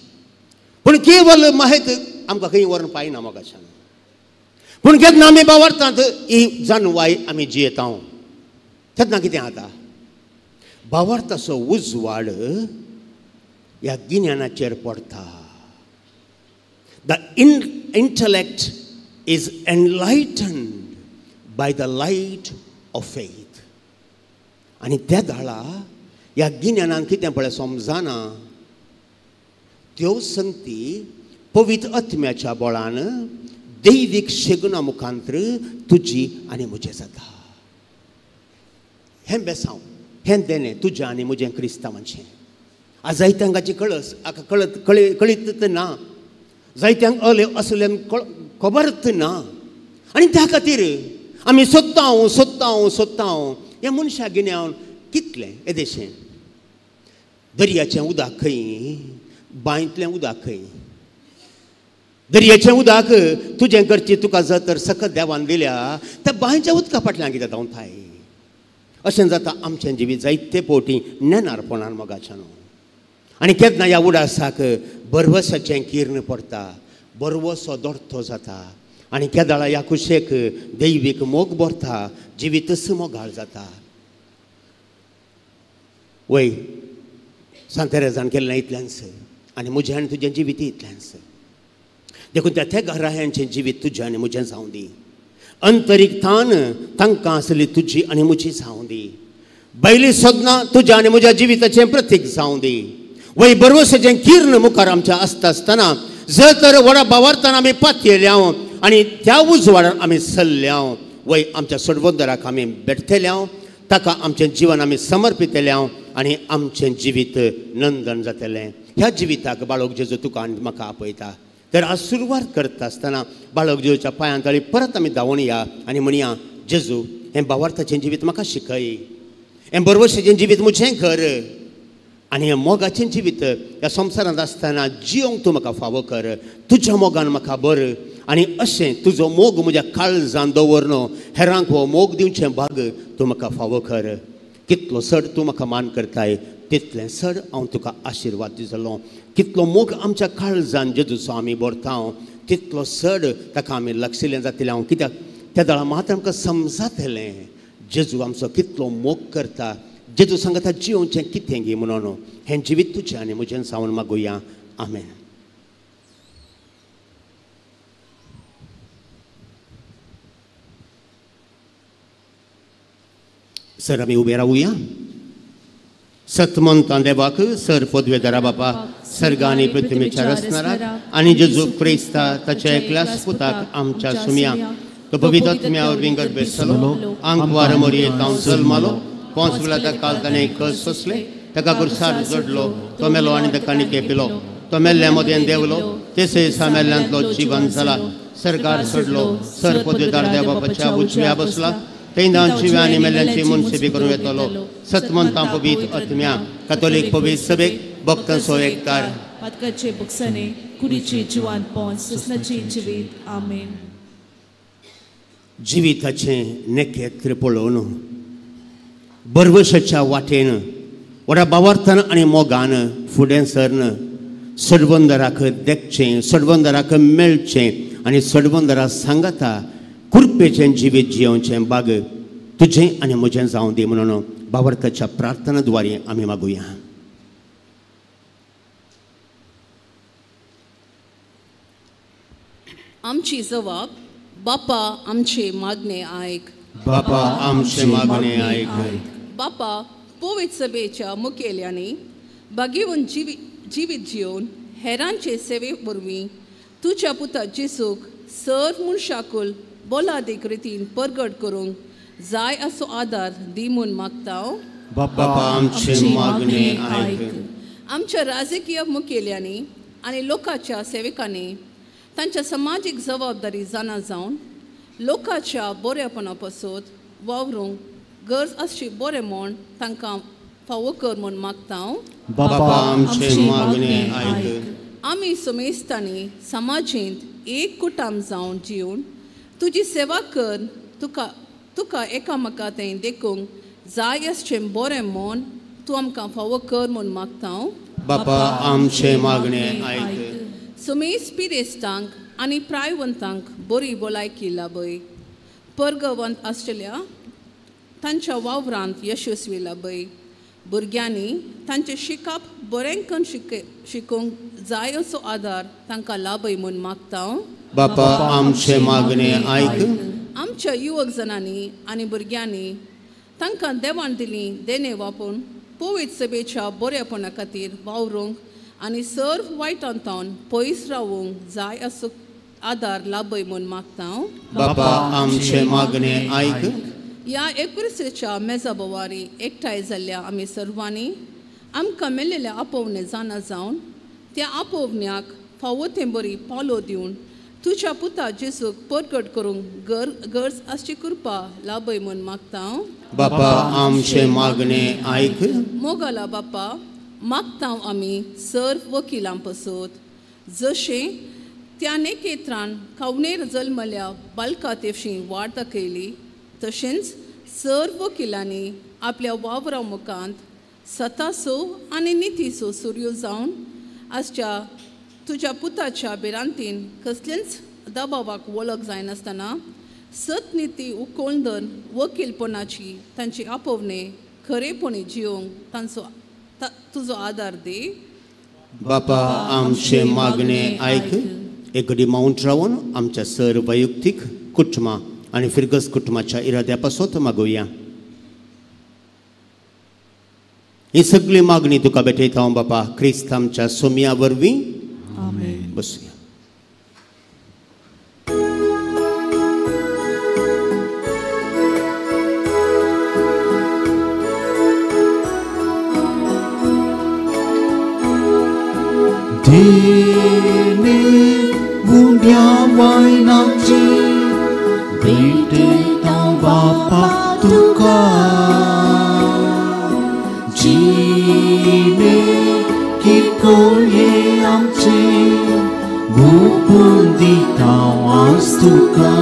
पूण केवल माहेत आमकां खंय व्हरून पायना मोगाच्यान. पूण केन्ना आमी बावरतात ही जानवाय आमी जियेता तेन्ना कितें जाता, बावरताचो उजवाड ह्या गिन्यानाचेर पडटा. The intellect is enlightened by the light of faith. आनी त्या दाळा ह्या गिन्यानान कितें पळय समजना, त्यो संगती पवित्र आत्म्याच्या बळान दैवीक शेगुणा मुखांतर तुजी आनी म्हजें जाता. हें बेसांव, हें देणें तुजें आनी म्हजें क्रिस्तांवांचें. आज जायत्यांक कळस आका कळत कळीत ना, जायत्यांक अले असलें खबरच ना. आनी त्या खातीर आमी सोदता सोदता सोदता ह्या मनशा गिन्यान कितलें येदेशें. दर्याचें उदक खंय, बांयतलें उदक खंय. दर्याचें उदक तुजें घरची तुका जर तर सकत देवान दिल्या त्या बांयच्या उदका फाटल्यान कितें धांवताय. अशें जाता आमचें जिवीत जायते पोटी नेणारपणान मोगाच्यान. आनी केन्ना ह्या उडासाक बरवसाचें किर्ण पडटा, बरवसो दोडतो जाता. आनी केदाळा ह्या कुशेक दैवीक मोग भरता, जिवीतच मोगाळ जाता. वय सांत तेरेजान केल्लें इतल्यानच आनी म्हजें आनी तुजें जिवीत इतल्यानच. देखून त्या त्या घरायांचें जिवीत तुजें आनी म्हजें जावं दी. अंतरीक थान तांकां आसली तुजी आनी म्हजी जावं दी. बैली सोदना तुज्या आनी म्हज्या जिविताचें प्रतीक जावं दी. वय बरवसाचें किर्ण मुखार आमच्या आसता आसतना जर तर व्हडा बावार्थान आमी पातयेल्या आनी त्या उजवाडान आमी सल्ल्या, वय आमच्या सोडवंदराक आमी भेटतल्या, ताका आमचें जिवन आमी समर्पितल्या आनी आमचें जिवीत नंदन जातलें. ह्या जिविताक बाळक जेजू तुका आनी म्हाका आपयता. तर आज सुरवात करता आसतना बाळक जेजूच्या पांयां तळी परत आमी धांवून या आनी म्हणया, जेजू हें बावार्थाचें जिवीत म्हाका शिकय, हें बरवशाचें जिवीत म्हजें कर आनी हें मोगाचें जिवीत ह्या संवसारांत आसतना जियोंक तूं म्हाका फावो कर. तुज्या मोगान म्हाका बर आनी अशें तुजो मोग म्हज्या काळजान दवर न्हू, हेरांक हो मोग दिवचें भाग तूं म्हाका फावो कर. कितलो चड तूं म्हाका मान करताय तितलें चड हांव तुका आशिर्वाद दितलो. कितलो मोग आमच्या काळजान जेजूचो आमी भरता तितलो चड ताका आमी लक्षिल्लें जातलें. हांव कित्याक त्या दळा मात आमकां समजातलें जेजू आमचो कितलो मोग करता. जेजू सांगता जियोवचें कितें गी म्हणून हें जिवीत तुजें आनी म्हजें जावन मागुया. आमेन. सर आमी उबे रावुया. सतमंतां देवाक सर पदवेदारा बापा सर्ग आनी पृथ्वीच्या रचणाराक आनी जेजू क्रिस्ता ताच्या एकल्याच पुताक आमच्या सुमया तो पवित्र आत्म्या वरवीं गर्भेस्त जालो, आंकवार मरयेंत हांव जल्मालो, पोंच वेळा काल ताणें कस सोंसले, ताका खुर्सार जोडलो, तो मेलो आनी ताका निके पिलो, तो मेल्ल्या मदें देंवलो, तेसे दिसा मेल्ल्यांतलो जिवन जाला, सरकार सोडलो, सर पदवेदार देव बापाच्या उजव्या बसला, तेंदां जिव्या आनी मेल्ल्यांची मुनसेबी करूं येतलो. सतमंतां पवित्र आत्म्या कातोलीक पवित्र सभेक भक्तांचो एकतार पातकाचे बुकसाने कुडीचे जिवानपण ससनाचे जिवीत. आमेन. जिविताचें नेकेत्र पळोवन बरवशाच्या वाटेन व्हडा बावार्थान आनी मोगान फुडें सरन सडवंदराक देखचें, सडवंदराक मेळचें आनी सडवंदरा सांगाता कुरपेचें जिवीत जियोवचें बाग तुजें आनी म्हजें जावं दी म्हणून भावार्थाच्या प्रार्थनाद्वारे आमी मागुया. आमची जबाब बापा आमचे मागणे आयक. बापा आमचे मागणे आयक. बापा पवित्र सभेच्या मुखेल्यांनी बागेवन जिवीत जिवन हेरांचे सेवे वरवीं तुज्या पुता जेसूक सर्व मनशाकूल बोलादीक रितीन परगट करूंक जाय असो आदार दी म्हूण मागता. बापा आमचे मागणे आयक. आमच्या राजकीय मुखेल्यांनी आनी लोकांच्या सेवकांनी तांच्या समाजीक जबाबदारी जाणा जावन लोकांच्या बरेपणा पासत वावरूंक गरज आसची बरें म्हूण तांकां फावो कर म्हूण मागता. बापा आमचे मागणे आयक. आमी समेस्तांनी समाजेंत एक कुटाम जावन जिवन तुजी सेवा कर तुका तुका एकामेका थंय देखूंक जाय आसचें बरें म्हूण तूं आमकां फावो कर म्हूण मागता. बापा आमचे मागणे आयक. समेस्त पिरेस्तांक आनी प्रायवंतांक बरी भलायकी लाभय, परगवंत आसलेल्या तांच्या वावरांत यशस्वी लाभय, भुरग्यांनी तांचें शिकप बरें करून शिकूंक जाय असो आदार तांकां लाभय म्हूण मागता. बापा आमचे मागणे आयक. आमच्या युवक जणांनी आनी भुरग्यांनी तांकां देवान दिली देणें वापरून पवित्र सभेच्या बरेपणा खातीर वावरूंक आनी सर्व वायटांतावन पयस रावूंक जाय असो आदार लाभय म्हूण मागता. बापा आमचे मागणे आयक. ह्या एकविसाच्या मेजा बोवारी एकठांय जाल्ल्या आमी सर्वांनी आमकां मेळिल्ल्या आपोवणें जाणा जावन त्या आपोवण्याक फावो तें बरी पालो दिवन तुज्या पुता जेजूक परगट करूंक गरज आसची कृपा लाभय म्हूण मागता. बापा आमचे मागणे आयक. मोगाला बापा मागता आमी सर्व वकिलां पसत जशें त्या नेकेत्रान खावणेर जल्मल्या बालका तेवशी वाड दाखयली तशेंच सर्व वकिलांनी आपल्या वावरा मुखांत सतासो आनी नितीचो सुर्यो जावन आजच्या तुज्या पुताच्या भिरांतीन कसलेंच दबावाक वळख जायनासतना सत निती उकोवन धरून वकीलपणाची तांची आपोवणे खरेपणी जिवंक तांचो तुजो आदार दी. बापा आमचे मागणे आयक. एक घडी माउंट रावन आमच्या सर वैयक्तीक कुटुंबां आनी फिरगस कुटुंबाच्या इराद्या पासत मागोवया. ही सगळी मागणी तुका भेटयता हांव बापा क्रिस्त आमच्या सोम्या वरवीं. बसया. देणे उंड्या वायनाची भेटता बापा तुका जिणे किरकोळे आमचे ओपून दिता आज तुका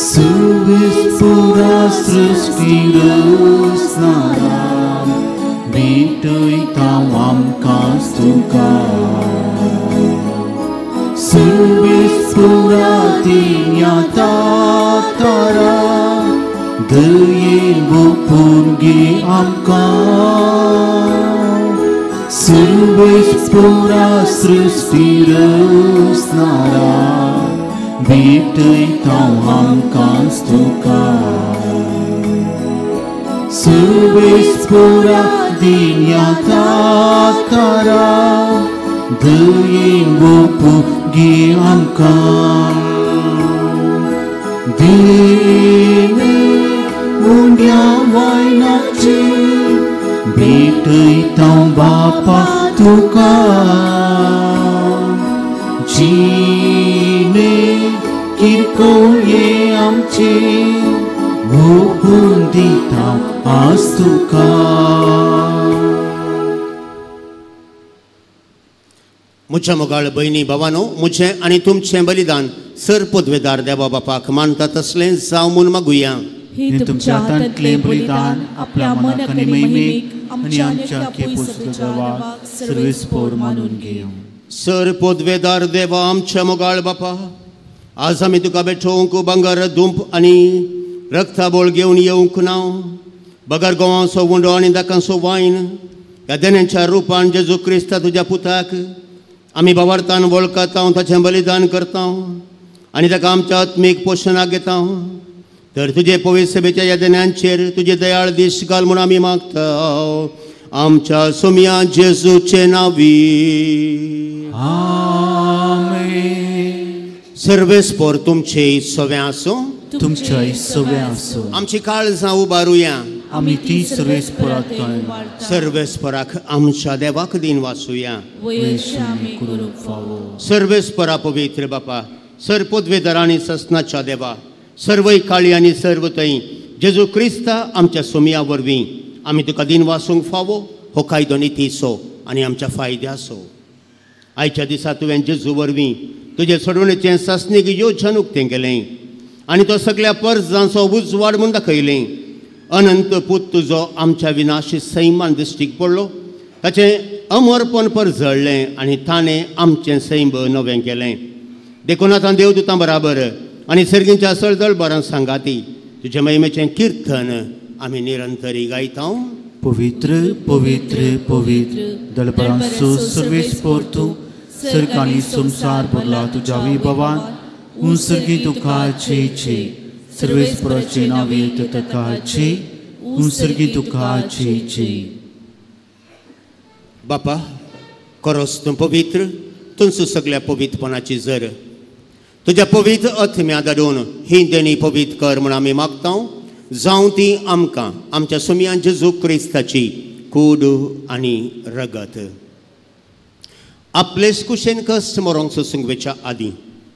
सुवीस पुरा सृश्टी रचणारा भेटयता आमकां तुका सुवीस पुरा दिन्या तारा दयेन ओपून घे आमकां सुवीस पुरा सृश्टी रचणारा भेटयता आमकां तुका सुवीस पुरा दिन्या तारा दयेन ओपून घे आमकां देणे उंड्या वायनाची भेटयता बापा तुका जिणे किरकोळे आमचे ओपून दिता आज तुका. म्हज्या मोगाळ भयणी भावानो, म्हजें आनी तुमचें बलिदान सर पदवेदार देवा बापाक मानता तसलें जावं म्हूण मागुया. हे तुमच्या हातांतलें बलिदान आपल्या मनाक आनी महिमेक आमच्या देवाक सर्वेस्पोर मानून घेवं. सर पदवेदार देवा आमच्या मोगाळ बापा, आज आमी तुका भेटोवंक भांगर दुंप आनी रक्ताबोळ घेवन येवंक ना बगर गोवांचो उंडो आनी दाकांचो वायन ह्या देण्यांच्या रुपान जेजू क्रिस्ता तुज्या पुताक आमी बावार्थान वळखता ताचें बलिदान करता आनी ताका आमच्या आत्मीक पोशणाक घेता तर तुजे पवित्र सभेच्या ह्या देण्यांचेर तुजे दयाळ दीस घाल म्हूण आमी मागता आमच्या सोम्या जेजूचे नांवी आमेन. सर्वेस्पोर तुमचे सवे आसूं तुमच्या सवे आसूं. आमची काळजां उबारुया आमी ती सर्वेस्पोराक सर्वेस्पोराक आमच्या देवाक दिन वाचुया. सर्वेस्पोरा पवित्र बापा सर पदवेदार आनी ससनाच्या देवा सर्वय काळी आनी सर्व थंय जेजू क्रिस्ता आमच्या सोमया वरवीं आमी तुका दिन वासूंक फावो हो कायदो नितीचो आनी आमच्या फायद्याचो. आयच्या दिसा तुवें जेजू वरवीं तुजे सोडवणेचें सासणीक योजन उक्तें केलें आनी तो सगळ्या परजांचो उजवाड म्हूण दाखयलें. अनंत पूत तुजो आमच्या विनाशी सैमान दिश्टीक पडलो ताचें अमरपण परजळ्ळें आनी ताणें आमचें सैम नवें केलें. देखून आतां देवदूतां बराबर आनी सर्गींच्या सळदळबरां सांगाती तुजे महिमेचें किर्तन आमी निरंतरी गायता. पवित्र पवित्र पवित्र दळबरांचो सर्वेस्पोर तूं सर्ग आनी संवसार भरला तुज्या विभवान उंसर्गी तुका छे छे सर्वेस्पोराचे नांवे तुका छे उंसर्गी तुका छे छे. बापा करोस तूं पवित्र तुमचो सगळ्या पवित्रपणाची जर तुज्या पवित्र अथम्या धाडून ही देणी पवित्र कर म्हूण आमी मागता जावं ती आमकां आमच्या सोमयान जेजू क्रिस्ताची कूड आनी रगत. आपलेच कुशेन कश्ट मरोंक सोसूंक वेच्या आदीं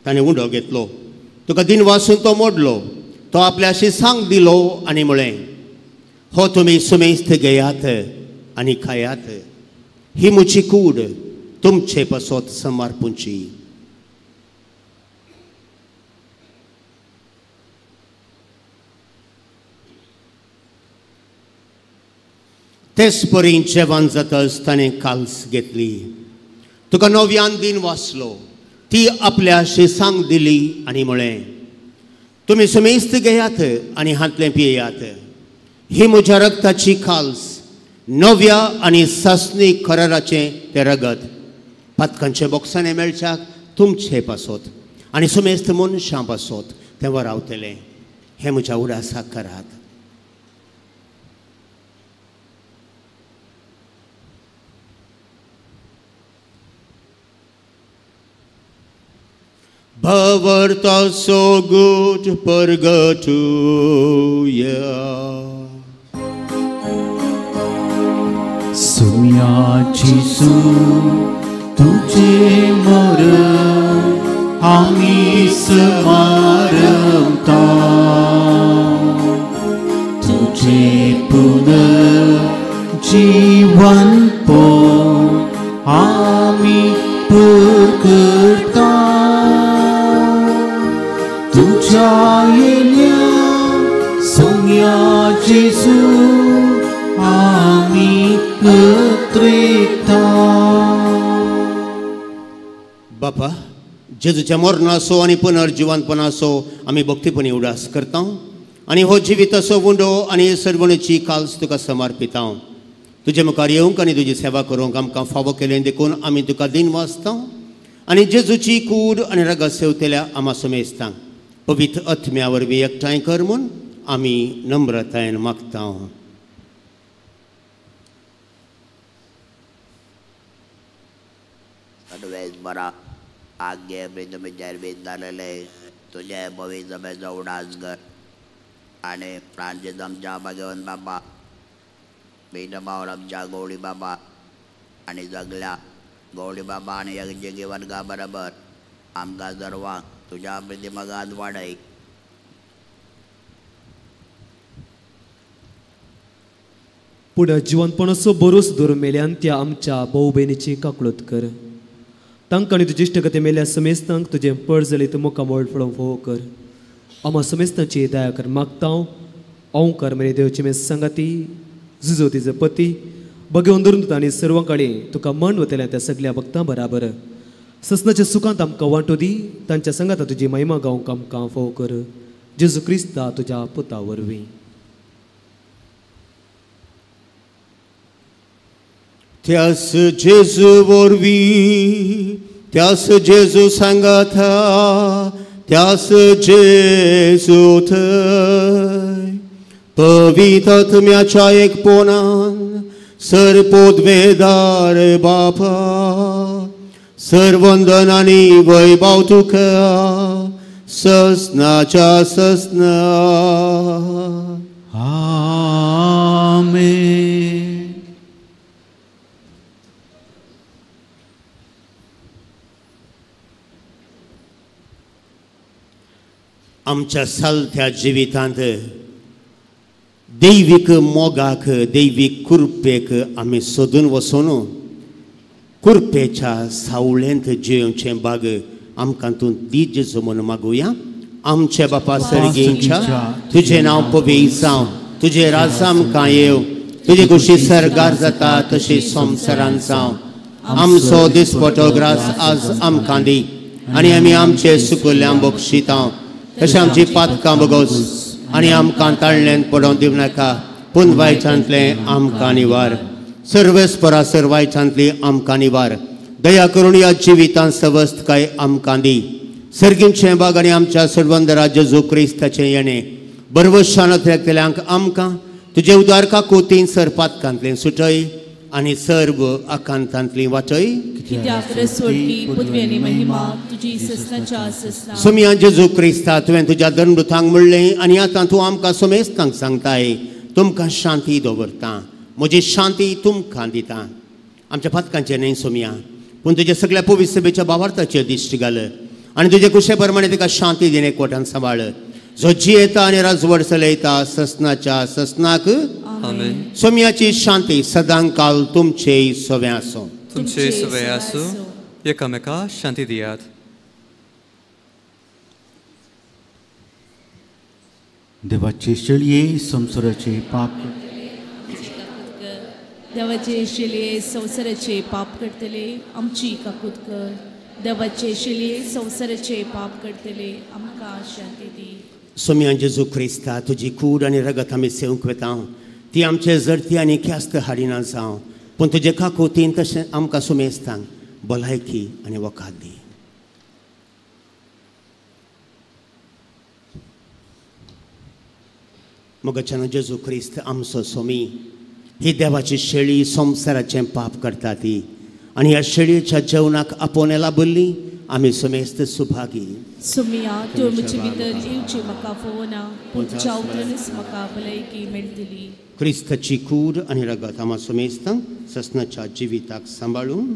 ताणें उंडो घेतलो तुका दिन वासून तो मोडलो तो आपल्याशी सांग दिलो आनी म्हळें हो तुमी सुमेस्त घेयात आनी खायात ही म्हजी कूड तुमचे पासत समर्पूंची. तेच परी जेवण जातच ताणें काल्स घेतली तुका नव्यान दिन वाचलो ती आपल्याशी सांग दिली आनी म्हळें तुमी सुमेस्त घेयात आनी हांतलें पियेयात ही म्हज्या रगताची काल्स नव्या आनी सासणीक कराराचें तें रगत पातकांचे बोक्सांनी मेळच्याक तुमचे पासत आनी सुमेस्त मनशां पासत तें वरावतलें हें म्हज्या उडासाक करात. भवरता सोगूट परगटुया. सुम्या जेजू तुझे मरण आमी स्मारता तुझे पुनर्जीवन पो आमी पुरकरता तुझ्या येण्या सोम्या जेजू आमी उतरेता. बापा जेजूच्या मरणाचो आनी पुनर्जिवनपणाचो आमी भक्तीपणी उडास करता आनी हो जिविताचो उंडो आनी सर्वणेची काल्स तुका समर्पिता. तुजे मुखार येवंक आनी तुजी सेवा करूंक आमकां फावो केलें देखून आमी तुका दिन वाचता आनी जेजूची कूड आनी रगत सेवतल्या आमा समेस्तांक पवित्र आत्म्या वरवीं एकठांय कर म्हूण आमी नम्रतायेन मागता. बरा आगे तुझे भविष्य उडास कर आणि फ्रांसीस आमच्या भगवन बाबा बीनबावर आमच्या गौडी बाबा आणि सगळ्या गौडी बाबा आणि यज्ञ वर्गा बरोबर आमकां सर्वांक तुझ्या प्रतिमगात वाडय. पुढे जिवनपणाचो बरोस धरून मेल्यान त्या आमच्या भाऊ भयणीची काकळूत कर. तांकां आनी तुजी इश्टगती मेल्या समेस्तांक तुजें पडजलीत मुखामळ पळोवंक फावो कर. आमा समेस्तांची दया कर मागता. ओंकार मेरे देवचे मे सांगाती जुजो तिजो पती बगेवन धरून आनी सर्वां कडेन तुका मन वतल्या त्या सगल्या भक्तां बराबर ससनाच्या सुखांत आमकां वांटो दी. तांच्या सांगाता तुजी महिमा गावंक आमकां फावो कर. जेजू क्रिस्ता तुज्या पुता वरवीं. त्यास जेजू वरवीं, त्यास जेजू सांगाता, त्यास जेजू थंय पवित्र आत्म्याच्या एकपणान सर पोदवेदार बापा सर वंदन आनी वैभव तुका ससनाच्या ससना. आमेन. आमच्या सालत्या जिवितांत दैवीक मोगाक दैवीक कृपेक आमी सोदून वचून कृपेच्या सावळेंत जियोवचें बाग आमकां तूं दी जेजू म्हूण मागुया. आमचे बापा सर्गींच्या, तुजें नांव पवित्र जावं, तुजें राज आमकां येवं, तुजे कुशी सर्गार जाता तशी संवसारांत जावं. आमचो दिसपटो ग्रास आज आमकां दी आनी आमी आमचे सुकुल्ल्यां बक्षिता तशें आमची पातकां बगोस आनी आमकां ताळ्ळ्यान पडोवंक दिवं नाका, पूण वायटांतलें आमकां निवार. सर्वेस्परा सर वायटांतली आमकां निवार. दया करून ह्या जिवितांत सवस्तकाय आमकां दी. सर्गींचें बाग आनी आमच्या सर्वंदरा जेजू क्रिस्ताचें येणें बरवशान अत्रेकतल्यांक आमकां तुजे उदार काकुतीन सर पातकांतलें सुटय आनी सर्व आकांतांतली वाटय. सोमिया जेजू क्रिस्ता, तुवें तुज्या दंडुतांक म्हणलें आनी आतां तूं आमकां सोमेस्तांक सांगताय, तुमकां शांती दवरता, म्हजी शांती तुमकां दिता. आमच्या पातकांचेर न्हय सोमिया, पूण तुज्या सगळ्या पवित्र सभेच्या भावार्थाचेर दिश्टी घाल आनी तुजे कुशे प्रमाणे तिका शांती दिणे कोटान सांबाळ. जो जियेता आनी राजवड चलयता ससनाच्या ससनाक. सोमियाची शांती सदांकाल तुमचे सवे आसूं. तुमचे सवे आसूं. एकामेका शांती दियात. देवाचे शेळये संवसाराचे पाप, देवाचे शेळये संवसाराचे पाप करतले आमची काकूत कर. देवाचे शेळये संवसाराचे पाप करतले आमकां शांती दी. सोमिया जेजू क्रिस्ता, तुजी कूड आनी रगत आमी सेवंक वेता, ती आमचे जरती आनी ख्यास्त हाडिना जावं, पूण तुजे काकुतीन तशें आमकां सुमेस्तांक भलायकी आनी वखद दी. मगच्यान जेजू क्रिस्त आमचो सोमी, ही देवाची शेळी संवसाराचें पाप करता ती आनी ह्या शेळयेच्या जेवणाक आपोवणें लाबल्ली आमी सुमेस्त सुभागी. सोमिया, तूं म्हजे भितर येवची म्हाका फोवना, पूण तुज्या उतरानूच म्हाका भलायकी मेळटली. क्रिस्ताची कूड आनी रगत आमा सुमेस्तांक ससनाच्या जिविताक सांबाळून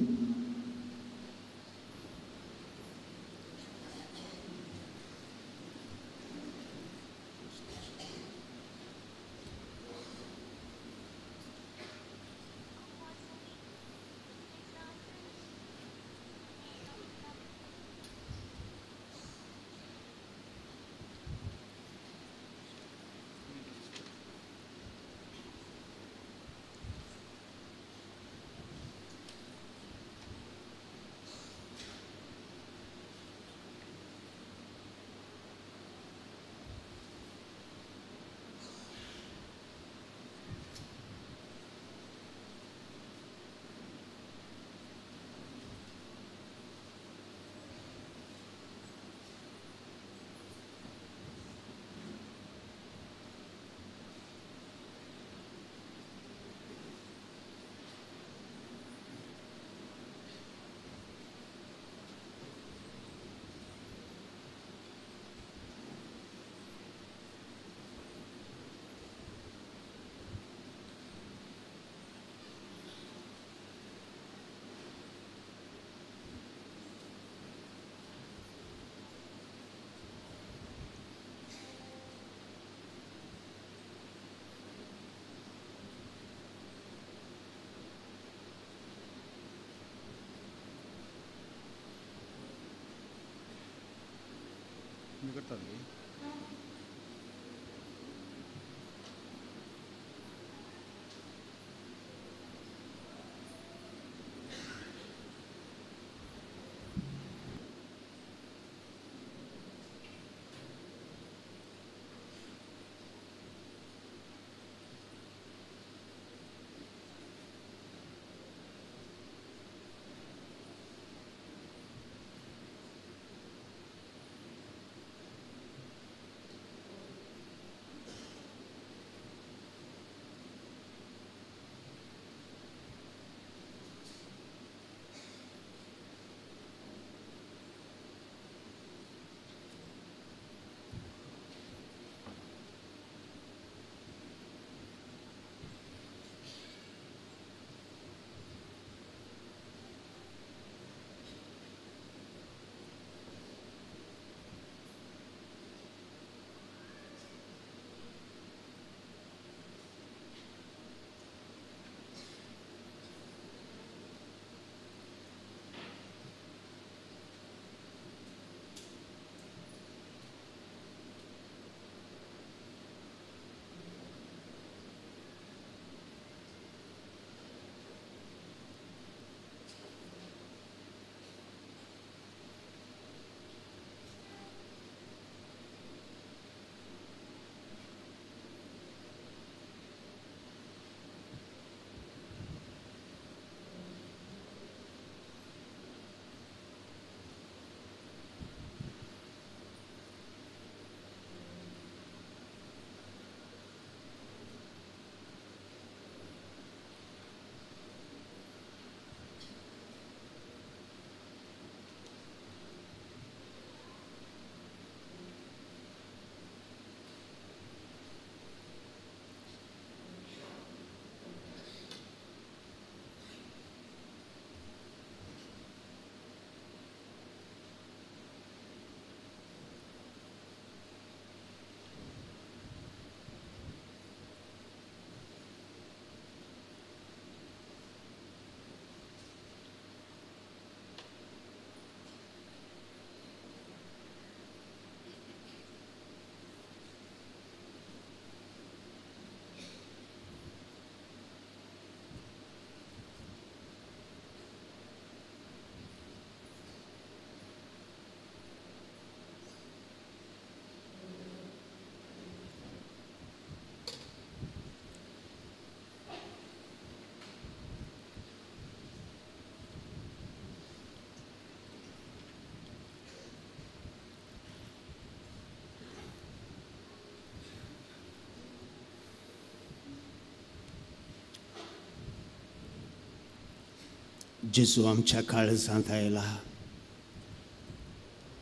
जेजू आमच्या काळजांत आयला.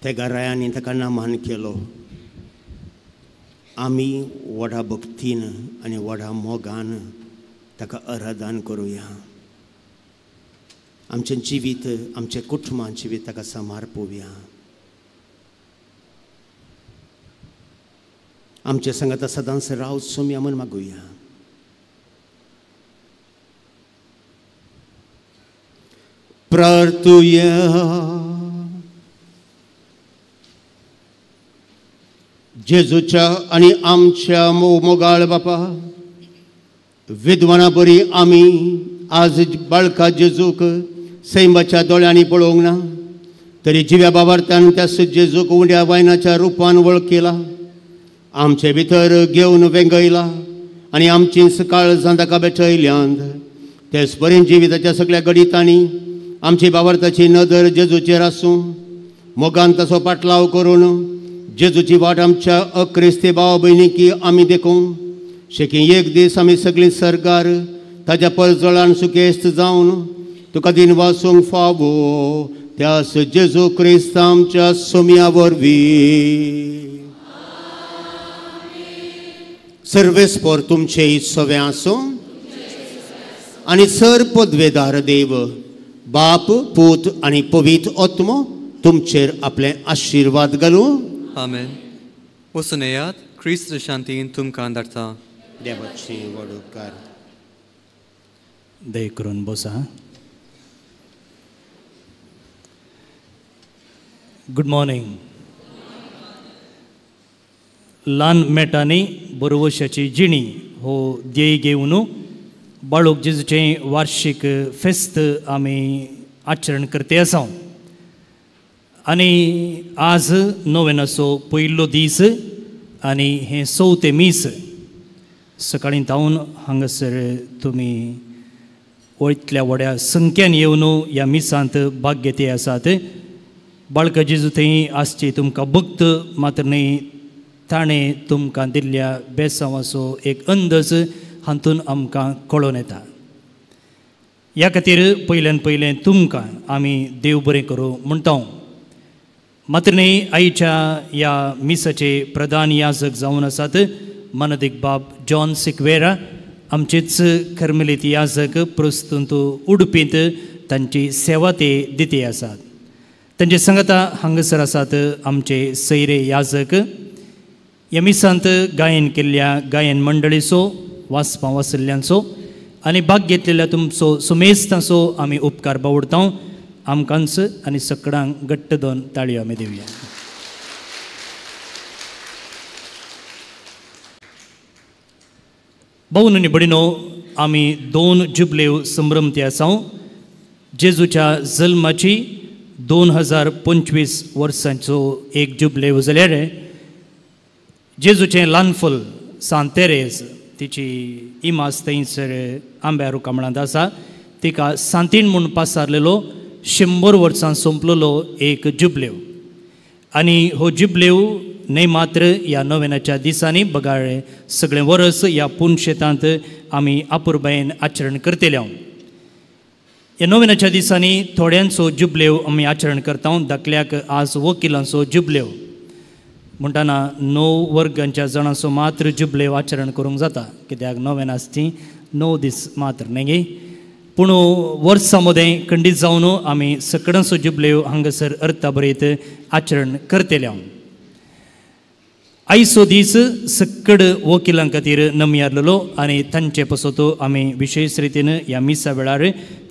त्या घरायांनी ताका नामान केलो. आमी व्हडा भक्तीन आनी व्हडा मोगान ताका आराधन करुया. आमचें जिवीत, आमचें कुटुंबां जिवीत ताका समर्पोवया. आमचे संगाता सदांच राव सोम्या म्हूण मागुया. प्रार्थुया. जेजूच्या आनी आमच्या मोगाळ बापा, विद्वाना बरी आमी आज बाळका जेजूक सैमाच्या दोळ्यांनी पळोवंक ना, तरी जिव्या बाबार्थान त्या जेजूक उंड्या वायनाच्या रुपान वळखिला, आमचे भितर घेवन वेंगयला आनी आमची काळजां ताका भेटयल्यांत. तेच परीन जिविताच्या सगळ्या घडितांनी आमची बाबार्थाची नदर जेजूचेर आसूं, मोगान ताचो पाटलाव करून जेजूची वाट आमच्या अक्रिस्ती भाव भयणीकी आमी देखूं. शेकी एक दीस आमी सगळीं सरकार ताज्या परजळान सुखेस्त जावन तुका दिन वासूंक फावो त्यास जेजू क्रिस्त आमच्या सोम्या वरवीं. सर्वेस्पोर तुमचे सवे आसूं आनी सर पदवेदार देव बाप, पूत आनी पवित्र आत्मो तुमचेर आपले आशिर्वाद घालूं. आमेन. वचून येयात, क्रिस्त शांतीन तुमकां धाडटा. देवाचे व्हड उपकार. दया करून बसा. Good morning. ल्हान मेटांनी बरवशाची जिणी हो ध्येय घेवन बाळूक जेजूचें वार्षीक फेस्त आमी आचरण करते आसा. आनी आज नोवेनाचो पयलो दीस आनी हें चवथें मीस. सकाळीं तावन हांगासर तुमी इतल्या व्हड्या संख्यान येवन ह्या मिसांत भाग घेते आसात. बाळका जेजू थंय आसची तुमकां भक्त मात्र न्हय, ताणें तुमकां दिल्ल्या बेसांवाचो एक अंदाज हातून आमकां कळोन येता. ह्या खातीर पयल्यान पयलें तुमकां आमी देव बरें करूं म्हणटा. मात्र न्हय, आयच्या ह्या मिसाचे प्रधान याजक जावन आसात मानदीक बाब जॉन सिक्वेरा, आमचेच कर्मलीत याजक प्रस्तुत उडपींत तांची सेवा ते दिती आसात. तांचे सांगाता हांगासर आसात आमचे सैरे याजक. ह्या मिसांत गायन केल्ल्या गायन मंडळीचो, वाचपां वाचिल्ल्यांचो आनी भाग घेतलेल्या तुमचो सुमेस्तांचो आमी उपकार बावडता. आमकांच आनी सकडांक घट्ट दोन ताळयो आमी दिवया. भाऊ आनी भयणीनो, आमी दोन जुबलेव संभ्रमते आसा. जेजूच्या जल्माची 2025 वर्सांचो एक जुबलेव जाल्यार जेजूचें ल्हानफूल सांत तेरेज तिची इमाज थंयसर आंब्या रुखामळांत आसा. तिका सांतीण म्हूण पासारलेलो 100 वर्सां सोंपलेलो एक जुबलेव. आनी हो जुबलेव न्हय मात्र ह्या नोवेनाच्या दिसांनी बगाळे सगळें वर्स ह्या पुनशेतांत आमी आपुरबायेन आचरण करतले. ह्या नोवेनाच्या दिसांनी थोड्यांचो जुबलेव आमी आचरण करता. धाकल्याक आज वकिलांचो जुबलेव म्हणटना 9 वर्गांच्या जाणांचो मात्र जुबलेव आचरण करूंक जाता, कित्याक नोवेन आसची 9 दीस मात्र न्ही गे. पूण वर्सां मदें खंडीत जावन आमी सकडांचो जुबलेव हांगासर अर्था बरयत आचरण करतले. आयचो दीस सक्कड वकिलां खातीर नमयारलेलो आनी तांचे पासत आमी विशेश रितीन ह्या मिसा वेळार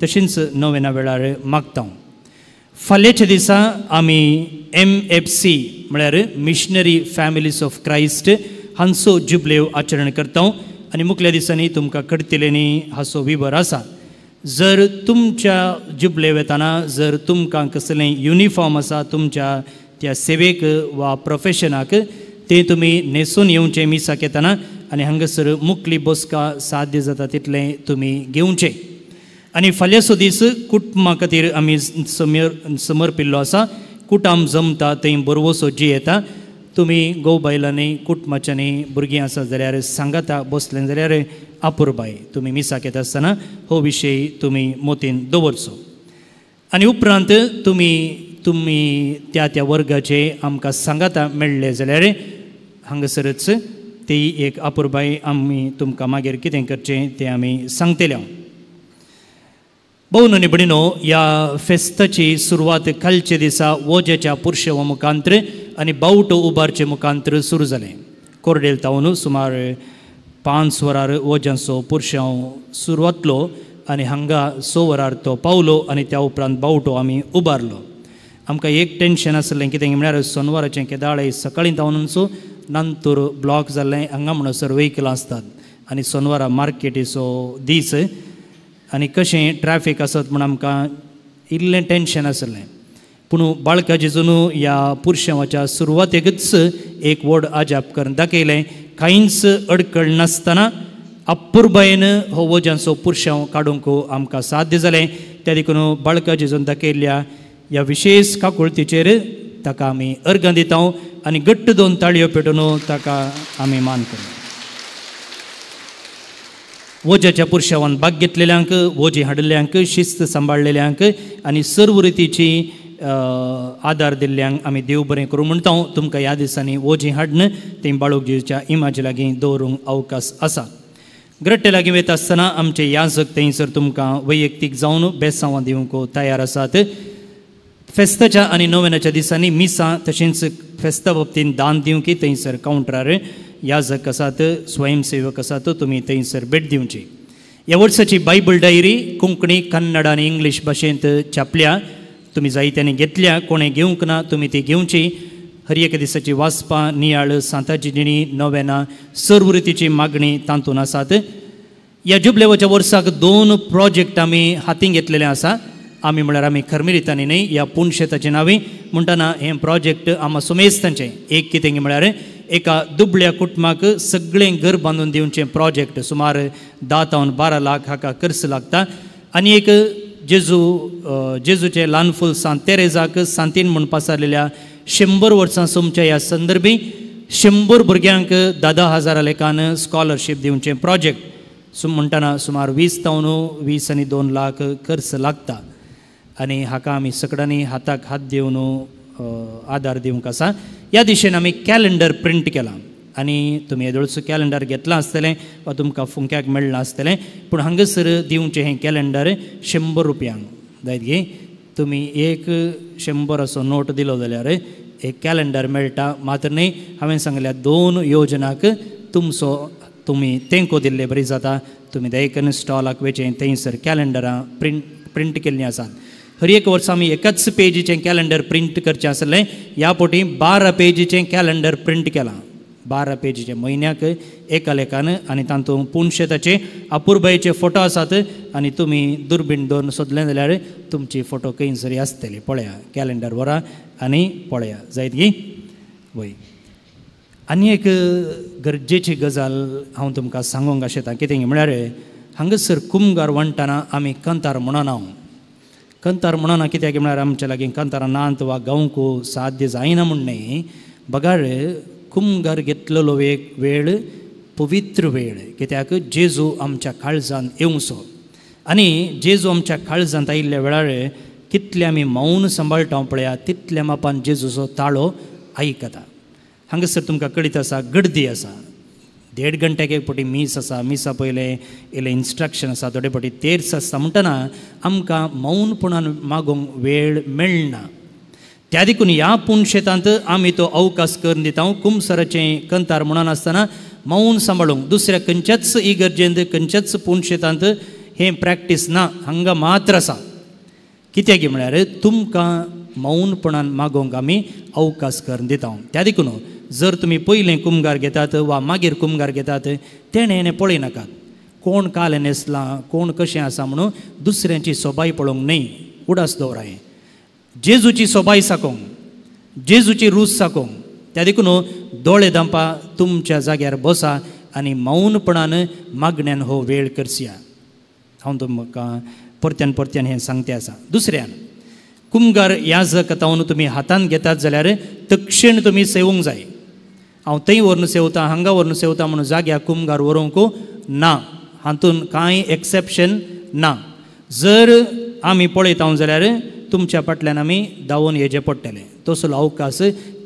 तशेंच नोवेना वेळार मागता. फाल्यांच्या दिसा आमी MFC म्हळ्यार मिशनरी फॅमिलीज ऑफ क्रायस्ट हांचो जुबलेव आचरण करता. आनी मुखल्या दिसांनी तुमकां कळटलें हाचो विवर आसा. जर तुमच्या जुबलेव येताना जर तुमकां कसलें युनिफॉर्म आसा तुमच्या त्या सेवेक वा प्रोफेशनाक, ते तुमी न्हेसून येवचें मिसाक येताना आनी हांगासर मुखली बसका साध्य जाता तितलें तुमी घेवचें. आनी फाल्यांचो दीस कुटुंबा खातीर आमी समर्पिल्लो आसा. कुटाम जमता थंय बरवसो जी येता. तुमी घोव बायलांनी कुटुंबाच्यांनी भुरगीं आसा जाल्यार सांगाता बसलें जाल्यार अपुरबाय तुमी मिसाक येता आसतना हो विशय तुमी मोतीन दवरचो. आनी उपरांत तुमी तुमी त्या त्या वर्गाचे आमकां सांगाता मेळ्ळे जाल्यार हांगासरच ती एक अपुरबाय आमी तुमकां मागीर कितें करचें तें आमी सांगतले. भोव न्हय भयणीनो, ह्या फेस्ताची सुरवात कालचे दिसा वोज्याच्या पुरशेवा मुखांत्र आनी बावटो उबारचे मुखांत्र सुरू जालें. कोरडेल तावन सुमार 5 वरार वोज्यांचो पुरशेंव सुरवातलो आनी हांगा 6 वरार तो पावलो आनी त्या उपरांत बावटो आमी उबारलो. आमकां एक टेंशन आसलें कितें म्हळ्यार सोनवाराचें केदाळे सकाळीं तावनूच नंतर ब्लॉक जाल्लें हांगा म्हणसर व्हेकलां आसतात आनी सोनवारा मार्केटीचो दीस आनी कशें ट्रॅफीक आसत म्हूण आमकां इल्लें टेंशन आसलें. पूण बाळका जेजून ह्या पुरशेंवाच्या सुरवातेकच एक व्हड आजाप करून दाखयलें. कांयच अडकळ नासतना अपुरबायेन हो वोज्यांचो पुरशेंव काडूंक आमकां साध्य जालें. त्या देखून बाळका जेजून दाखयल्ल्या ह्या विशेश काकुळतीचेर ताका आमी अर्गां दिता आनी घट्ट 2 ताळयो पेटोवन ताका आमी मान करता. वोज्याच्या पुरशेवान भाग घेतलेल्यांक, वोजी हाडिल्ल्यांक, शिस्त सांबाळलेल्यांक आनी सर्व रितीची आदार दिल्ल्यांक आमी देव बरें करूं म्हणटा. तुमकां ह्या दिसांनी वोजी हाडन ती बाळूक जेजूच्या इमाजी लागीं दवरूंक अवकाश आसा. ग्रट्टे लागीं वयता आसतना आमचे याजक थंयसर तुमकां वैयक्तीक जावन बेसांवां दिवंक तयार आसात. फेस्ताच्या आनी नोवेनाच्या दिसांनी मिसां तशेंच फेस्ता बाबतीन दान दिवंकी थंयसर कावंटरार याजक आसात, स्वयंसेवक आसात, तुमी थंयसर भेट दिवची. ह्या वर्साची बायबल डायरी कोंकणी, कन्नड आनी इंग्लीश भाशेंत छापल्या. तुमी जायत्यांनी घेतल्या, कोणें घेवंक ना तुमी ती घेवची. हर एका दिसाची वाचपां, नियाळ, सांताची जिणी, नोवेनां, सर्व रितीची मागणी तातूंत आसात. ह्या जुबलेवाच्या वर्साक 2 प्रोजेक्ट आमी हातीं घेतलेले आसा. आमी म्हळ्यार आमी खरमिरितांनी न्हय, ह्या पुणशेताचे नांवी म्हणटना हें प्रोजेक्ट आमा सुमेस्तांचें. एक कितें म्हळ्यार एका दुबळ्या कुटुंबाक सगळें घर बांदून दिवचें प्रोजेक्ट सुमार 10 ते 12 लाख हाका खर्च लागता. आनी एक जेजू जेजूचें ल्हान फूल सांत तेरेजाक सांतीन म्हूण पासारलेल्या 100 वर्सां सोमच्या ह्या संदर्भी 100 भुरग्यांक 10,000 लेखान स्कॉलरशीप दिवचें प्रोजेक्ट म्हणटना सुमार 20 ते 20 आनी 2 लाख खर्च लागता. आनी हाका आमी सगळ्यांनी हाताक हात दिवन आदार दिवंक आसा. ह्या दिशेन आमी कॅलेंडर प्रिंट केलां आनी तुमी येदोळचो कॅलेंडर घेतलां आसतलें वा तुमकां फुंक्याक मेळ्ळां आसतलें. पूण हांगासर दिवचें हें कॅलेंडर 100 रुपयांक जायत गे. तुमी एक 100 असो नोट दिलो जाल्यार एक कॅलेंडर मेळटा. मात्र न्हय, हांवें सांगल्या 2 योजनाक तुमचो तुमी तेंको दिल्ले बरी जाता. तुमी दयकन स्टॉलाक वयचें, थंयसर कॅलेंडरां प्रिंट केल्लीं आसात. हर एक वर्सा आमी एकाच पेजीचें कॅलेंडर प्रिंट करचें आसलें. ह्या पोटी 12 पेजीचें कॅलेंडर प्रिंट केलां. 12 पेजीचें म्हयन्याक एका लेखान आनी तातूंत पुणशेताचे अपुरबायेचे फोटो आसात आनी तुमी दुर्बीण दवरून सोदलें जाल्यार तुमची फोटो खंयसरी आसतली. पळया कॅलेंडर व्हरा आनी पळया जायत गी वय. आनी एक गरजेची गजाल हांव तुमकां सांगूंक आशेता कितें म्हळ्यार हांगासर कुमगार म्हणटना आमी कंतार म्हणना. कंतार म्हणना कित्याक म्हळ्यार आमच्या लागीं कंतारां नात वा गावंक साध्य जायना म्हूण न्हय, बगार कुमगार घेतलेलो एक वेळ पवित्र वेळ कित्याक जेजू आमच्या काळजांत येवचो. आनी जेजू आमच्या काळजांत आयिल्ल्या वेळार कितले आमी मौन सांबाळटा पळया तितल्या मापान जेजूचो ताळो आयकता. हांगासर तुमकां कळीत आसा गर्दी आसा. 1.5 घंट्याक एक फावटी मीस आसा, मिसा पयलें इल्लें इन्स्ट्रक्शन आसा, थोडे फावटी तेर्स आसता. म्हणटना आमकां मौनपणान मागूंक वेळ मेळना. त्या देखून ह्या पुणशेतांत आमी तो अवकाश करून दिता. कुमसराचें कंतार म्हणनासतना मौन सांबाळूंक दुसऱ्या खंयच्याच इगर्जेंत खंयच्याच पुणशेतांत हें प्रॅक्टीस ना, हांगा मात्र आसा. कित्याक म्हळ्यार तुमकां मौनपणान मागोवंक आमी अवकाश करून दिता. त्या देखून जर तुमी पयलें कुमगार घेतात वा मागीर कुमगार घेतात तेणें हेणें पळयनाकात कोण काल न्हेसलां कोण कशें आसा म्हणून दुसऱ्यांची सोबाय पळोवंक न्हय. उडास दवराय जेजूची सोबाय साकोंक, जेजूची रूच साकोंक. त्या देखून दोळे दांपा, तुमच्या जाग्यार बसा आनी मौनपणान मागण्यान हो वेळ करसिया. हांव तुमकां परत्यान परत्यान हें सांगते आसा. दुसऱ्यान कुमगार याजक तावन तुमी हातान घेतात जाल्यार तक्षण तुमी सेवूंक जाय. हांव थंय व्हरून सेवता हांगा व्हरून सेवता म्हणून जाग्यार कुमगार व्हरूंक ना, हातून कांय एक्सेप्शन ना. जर आमी पळयता जाल्यार तुमच्या फाटल्यान आमी धांवून येचें पडटलें. तसलो अवकाश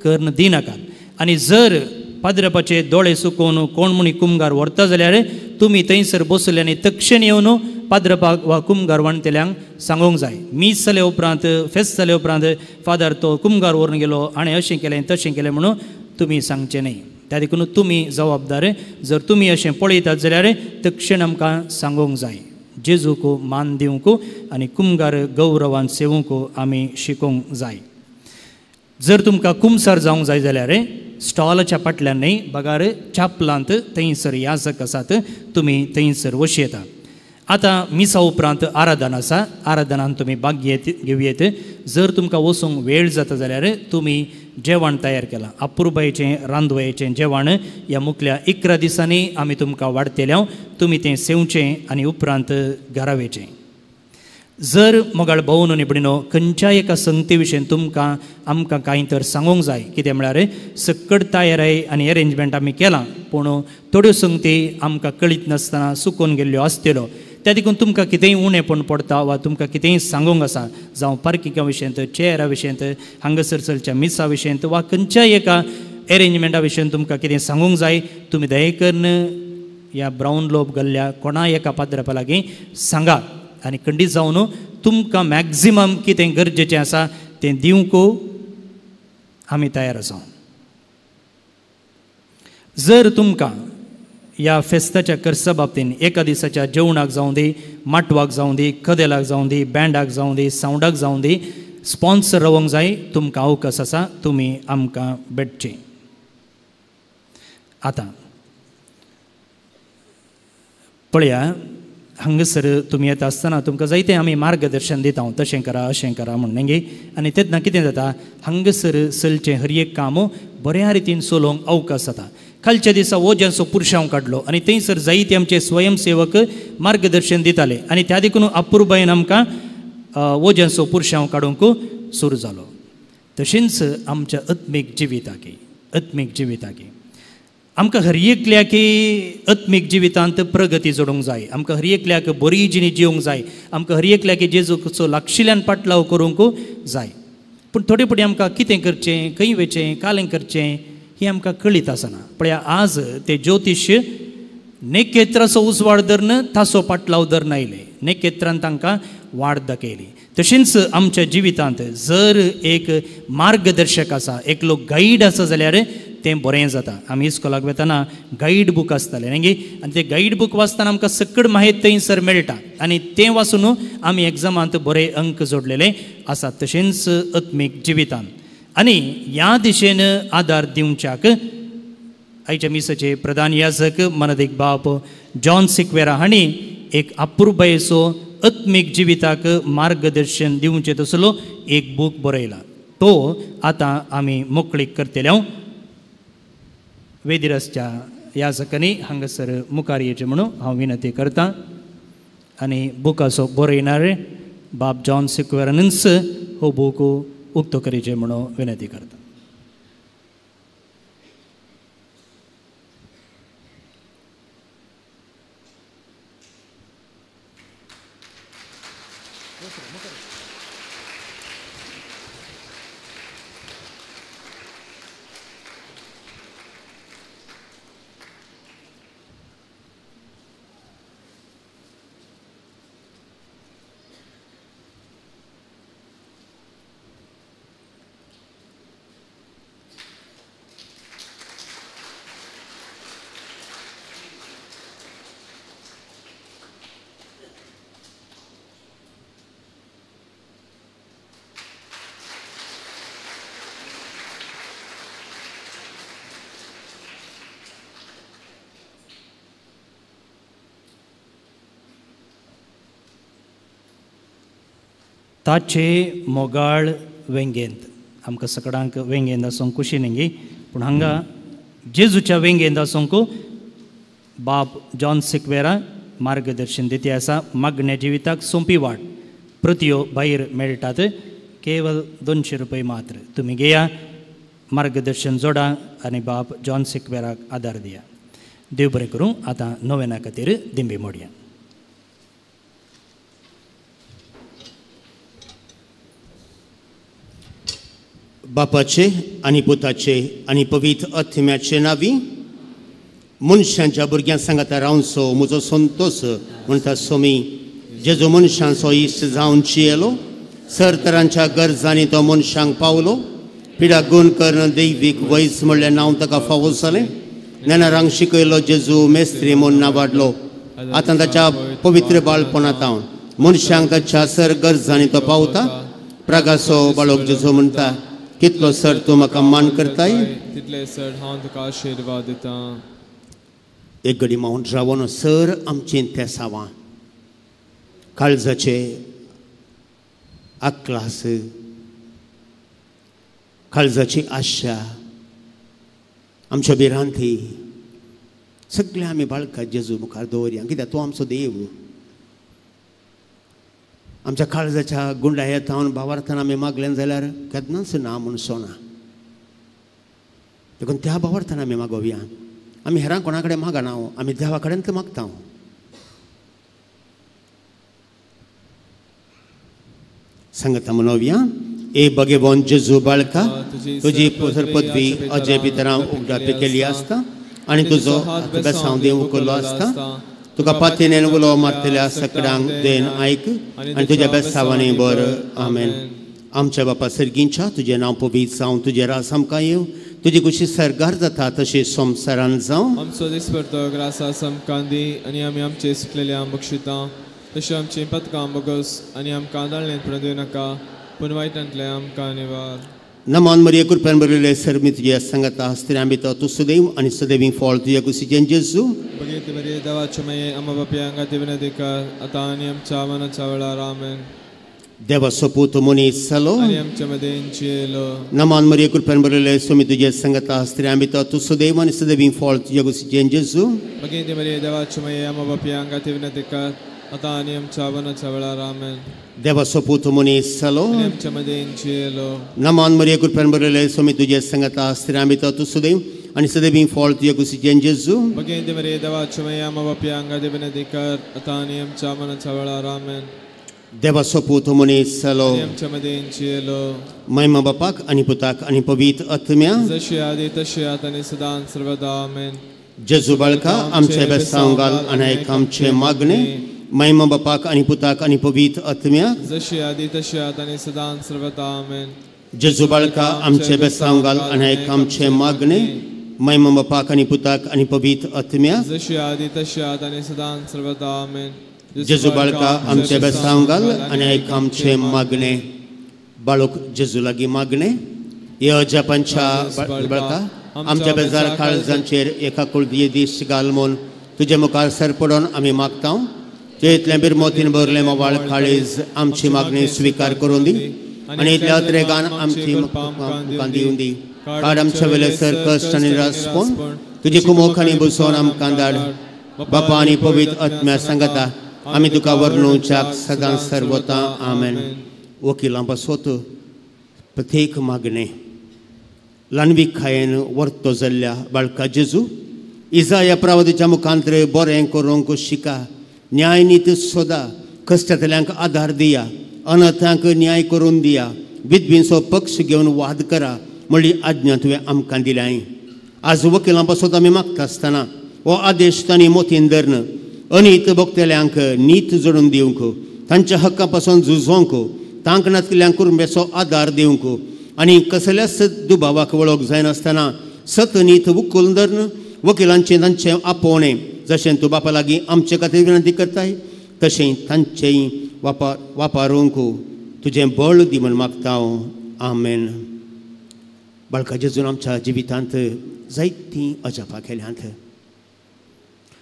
करून दिनाकात. आनी जर पाद्रपाचे दोळे सुकोवन कोण म्हणी कुमगार व्हरता जाल्यार तुमी थंयसर बसले आनी तक्षण येवन पाद्रपाक वा कुमगार वाणटल्यांक सांगूंक जाय. मीस जाले उपरांत, फेस्त जाले उपरांत फादर तो कुमगार व्हरून गेलो आनी अशें केलें तशें केलें म्हणून तुमी सांगचें न्ही. त्या देखून तुमी जबाबदार. जर तुमी अशें पळयतात जाल्यार तक्षण आमकां सांगूंक जाय. जेजूक मान दिवंक आनी कुमगार गौरवान सेवूंक आमी शिकोवंक जाय. जर तुमकां कुमसार जावंक जाय जाल्यार स्टॉलाच्या फाटल्यान न्ही, बगार चापलांत थंयसर याजक आसात, तुमी थंयसर वशी येता. आतां मिसा उपरांत आराधन आसा, आराधनान तुमी भाग घेवयेत. जर तुमकां वचूंक वेळ जाता जाल्यार तुमी जेवण तयार केलां, अपुरबायेचें रांदवयेचें जेवण ह्या मुखल्या 11 दिसांनी आमी तुमकां वाडटले, तुमी तें सेवचें आनी उपरांत घरा वयचें. जर मोगाळ भोवन निबडिनो खंयच्या एका संगती विशयन तुमकां आमकां कांय तर सांगूंक जाय, कितें म्हळ्यार सक्कड तयारी आनी एरेंजमेंट आमी केलां पूण थोड्यो संगती आमकां कळीत नासतना सुकोवन गेल्ल्यो आसतल्यो, त्या देखून तुमकां कितेंय उणेपण पडटा वा तुमकां कितेंय सांगूंक आसा, जावं पार्किंगा विशयंत, चेअरा विशयंत, हांगासर चलच्या मिसा विशयंत वा खंयच्याय एका एरेंजमेंटा विशयन तुमकां कितें सांगूंक जाय, तुमी दया करून ह्या ब्रावन लोब गल्ल्या कोणा एका पाद्रपा लागीं सांगा आनी खंडीत जावन तुमकां मॅक्झिमम कितें गरजेचें आसा तें दिवंक आमी तयार आसा. जर तुमकां ह्या फेस्ताच्या खर्चा बाबतीन एका दिसाच्या जेवणाक जावं दी, माटवाक जावं दी, कदेलाक जावं दी, बँडाक जावं दी, सावंडाक जावं दी, स्पॉन्सर रावंक जाय, तुमकां अवकाश आसा, तुमी आमकां भेटचें. आतां पळया, हांगासर तुमी येता आसतना तुमकां जायतें आमी मार्गदर्शन दिता, तशें करा अशें करा म्हण न्ही. आनी तेन्ना कितें जाता, हांगासर चलचें हर एक काम बऱ्या रितीन चलोवंक अवकाश जाता. कालच्या दिसा वोज्यांचो पुरशांव काडलो आनी थंयसर जायते आमचे स्वयंसेवक मार्गदर्शन दिताले आनी त्या देखून अपुरबायेन आमकां वोज्यांचो पुरशांव काडूंक सुरू जालो. तशेंच आमच्या आत्मीक जिविताकी आमकां हर एकल्याकी आत्मीक जिवितांत प्रगती जोडूंक जाय, आमकां हर एकल्याक बरी जिणी जिवंक जाय, आमकां हर एकल्याकी जेजूचो लागशिल्ल्यान पाटलाव करूंक जाय. पूण थोडे फावटी आमकां कितें करचें, खंय वचचें, कालें करचें हें आमकां कळीत आसना. पळया, आज ते ज्योतिश नेकेत्राचो उजवाड धरून ताचो पाटलाव धरून आयले, नेकेत्रान तांकां वाड दाखयली. तशेंच आमच्या जिवितांत जर एक मार्गदर्शक आसा, एकलो गायड आसा जाल्यार तें बरें जाता. आमी इस्कोलाक वतना गायड बूक आसतालें न्ही, आनी तें गायड बूक वाचतना आमकां सकड माहिती थंयसर मेळटा आनी तें वाचून आमी एग्जामांत बरे अंक जोडलेले आसात. तशेंच आत्मीक जिवितांत आनी ह्या दिशेन आदार दिवच्याक आयच्या मिसाचे प्रधान याजक मनदीक बाप जॉन सिक्वेरा हांणी एक अपुरबायेचो आत्मीक जिविताक मार्गदर्शन दिवचें तसलो एक बूक बरयला, तो आतां आमी मोकळीक करतले. वेदिरसच्या याजकांनी हांगासर मुखार येचें म्हणून हांव विनंती करतां आनी बुकाचो बरयणार बाब जॉन सिक्वेरानूच हो बूक उक्तो करीचें म्हणून विनंती करता. ताचे मोगाळ वेंगेंत आमकां सगळ्यांक वेंगेंत आसूंक खुशी न्ही, पूण हांगा जेजूच्या वेंगेंत आसूंक बाब जॉन सिक्वेरा मार्गदर्शन दिती आसा. मागण्या जिविताक सोंपी वाट प्रतियो भायर मेळटात, केवल 200 रुपये मात्र. तुमी घेया, मार्गदर्शन जोडा आनी बाब जॉन सिक्वेराक आदार दिया. देव बरें करूं. आतां नोवेना खातीर दिंबी मोडया. बापाचे आनी पुताचे आनी पवित्र आत्म्याचे नावी मनशांच्या भुरग्यां सांगाता रावचो म्हजो संतोस म्हणटा सोमी जेजो मनशांचो इश्ट जावन चियेलो सर तरांच्या गरजांनी तो मनशांक पावलो पिडा गुण करून दैवीक वैज म्हणलें नांव ताका फावो जालें ज्ञानारांक शिकयलो जेजू मेस्त्री म्हूण नावाडलो आतां ताच्या पवित्र बाळपणांत मनशांक ताच्या सर गरजांनी तो पावता प्रागासो बाळक जेजू म्हणटा कितलो सर तूं म्हाका मान करताय तितले सर हांव तुका आशिर्वाद दिता. एक घडी मावन रावन सर आमचें तेसावां काळजाचे आकलास काळजाची आशा आमच्या भिरांती सगळे आमी बाळका जेजू मुखार दवरया कित्याक तो आमचो देव. आमच्या काळजाच्या गुंडायेत हांव भावार्थान आमी मागलें जाल्यार केन्नाच ना म्हूण सोना देखून त्या भावार्थान आमी मागोवया. आमी हेरां कोणा कडेन मागना, आमी देवा कडेन मागता. सांगता म्हणोवया ए भगवान जेजू बाळका तुजी पदवी अजय भितरां उगडापी केली आसता आनी तुजो बेसांव देव उकल्लो आसता तुका पातयेन उलो मारतल्या सगळ्यांक then आयक आनी तुज्या बेसांवांनी बर. आमेन. आमच्या बापा सर्गींच्या तुजें नांव पवित्र जावं, तुजें राज आमकां येवं, तुजी खुशी सर्गार जाता तशी संवसारान जावं. आमचो दिसपडतो ग्रासा आमकां दी आनी आमी आमचे सुकलेले बक्षिता तशें आमचीं पथकां बोगस आनी आमकां दाळणेंत पडून दिवं नाका पूण वायटांतलें आमकां निवार. नमन मरिये कृपेन भरिल्ले सर्मी तुज्या सांगाता स्त्रियां भितर तूं सदैव आनी सदैवी फळ तुज्या कुशीचें जेजू. भगीत मरिये देवाचे माये आमा बापया खातीर विनंती कर आतां आनी आमच्या मरणाच्या वेळार. आमेन. देवाचो पूत मनीस जालो आनी आमच्या मदें जियेलो. नमन मरिये कृपेन भरिल्ले स्वामी तुज्या सांगाता स्त्रियां भितर तूं सदैव आनी सदैवी फळ तुज्या कुशीचें जेजू. भगीत मरिये देवाचे माये आमा बापया खातीर विनंती कर आतां आनी आमच्या मरणाच्या वेळार. आमेन. देवाचो पूत मनीस जालो आनी आमच्या मदें जियेलो. नमन मरिये कृपेन भरिल्ले स्वामी तुज्या सांगाता स्त्रियां भितर तूं सदैव आनी सदैवी फळ तुज्या कुशीचें जेजू. भगीत मरिये देवाचे माये आमा बापया खातीर विनंती कर आतां आनी आमच्या मरणाच्या वेळार. आमेन. देवाचो पूत मनीस जालो आनी आमच्या मदें जियेलो. महिमा बापाक आनी पुताक आनी पवित्र आत्म्या जशी आदी तशी आतां आनी सदां सर्वदा. आमेन. जेजू बाळका आमचे बेसांव घाल आनी आयक आमचें मागणें. महिमा बापाक आनी पुताक आनी पवित्र आत्म्या जशी आदी तशी आतां आनी सदां सर्वदा. आमेन. जेजू बाळका आमचे बेसांव घाल आनी आयक आमचें मागणें. महिमा बापाक आनी पुताक आनी पवित्र आत्म्या जशी आदी तशी आतां आनी सदां सर्वदा. आमेन. जेजू बाळका आमचे बेसांव घाल आनी आयक आमचें मागणें. बाळक जेजू लागीं मागणें. हे अजापांच्या बाळका आमच्या बेजार काळजांचेर एका कुळदी दीस घाल म्हूण तुजे मुखार सर पडून आमी मागता. तुजेंतलें बिरमोतीन भरलें मोवाळ काळीज आमची मागणी स्विकार करून दी आनी इतल्या अत्रेगान आमची मुखान दिवन दी. काड आमच्या वेले सर कश्ट आनी रासपोन तुजी कुमोख आनी बुसोवन आमकां धाड. बापा आनी पवित्र आत्म्या सांगाता आमी तुका वर्णुच्याक सदां सर्वता. आमेन. वकिलां पासत प्रत्येक मागणें ल्हानवीक खायेन वर्तो जाल्ल्या बाळका जेजू इजाया प्रावतीच्या मुखांतरे बरें करूंक शिका, न्याय नीत सोदा, कश्टांतल्यांक आदार दिया, अनाथांक न्याय करून दिया, विधवींचो पक्ष घेवन वाद करा म्हणली आज्ञा तुवें आमकां दिल्याय. आज वकिलां पासत आमी मागता आसतना हो आदेश तांणी मोतीन धरून अनीत भोगतल्यांक नीत जोडून दिवंक, तांच्या हक्का पासून झुजोवंक, तांक नासलेल्यांक कुटुंबाचो आदार दिवंक आनी कसल्याच दुबावाक वळख जायनासतना सत नीत उखलून धरून वकिलांचें तांचें आपोवणें जशें तूं बापा लागीं आमचे खातीर विनंती करताय तशें तांचेंय वापरूंक तुजें बळ दी म्हूण मागता हांव. आमेन. बाळका जेजून आमच्या जिवितांत जायतीं अजापां केल्यांत.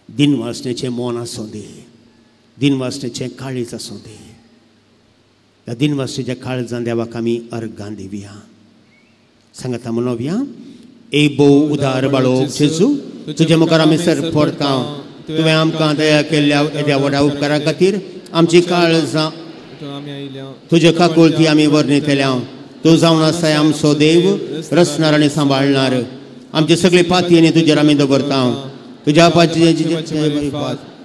दिनवासनेचें मन आसूं दी, दिनवासनेचें काळीज आसूं दी. ह्या दिनवासनेच्या काळजान देवाक आमी अर्गां दिवया. सांगता म्हणोवया. ए भोव उदार बाळो जेजू तुजे मुखार आमी सर पडता. तुवें आमकां दया केल्ल्या येद्या व्हडा उपकारा खातीर आमची काळजां तुजे काकुळती आमी वर्णितल्या. तूं जावन आसाय आमचो देव, रचणार आनी सांबाळणार. आमचे सगळे पाती आनी तुजेर आमी दवरता. तुज्या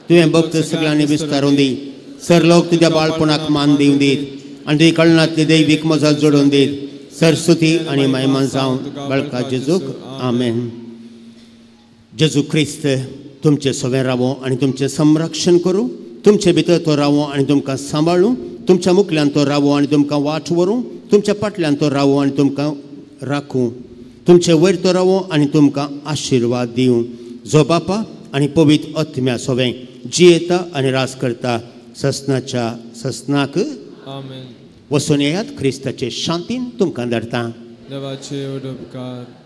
तुवें भक्त सगळ्यांनी विस्तारून दी. सर लोक तुज्या बाळपणाक मान दिवन दीत आनी तुजी कळणांतली दैवीक मजा जोडून दीत. सरस्वती आनी महिमा जावं बाळका जेजूक. आमेन. जेजू क्रिस्त तुमचे सवें रावो आनी तुमचें संरक्षण करूं, तुमचे भितर तो रावो आनी तुमकां सांबाळूं, तुमच्या मुखल्यान तो रावो आनी तुमकां वाट व्हरूं, तुमच्या फाटल्यान तो रावो आनी तुमकां राखूं, तुमचे वयर तो रावो आनी तुमकां आशिर्वाद दिवं. जो बापा आनी पवित्र आत्म्या सोवें जियेता आनी राज करता ससनाच्या ससनाक. आमेन. वचून येयात, क्रिस्ताचे शांतीन तुमकां धाडटा. देवाचे उपकार.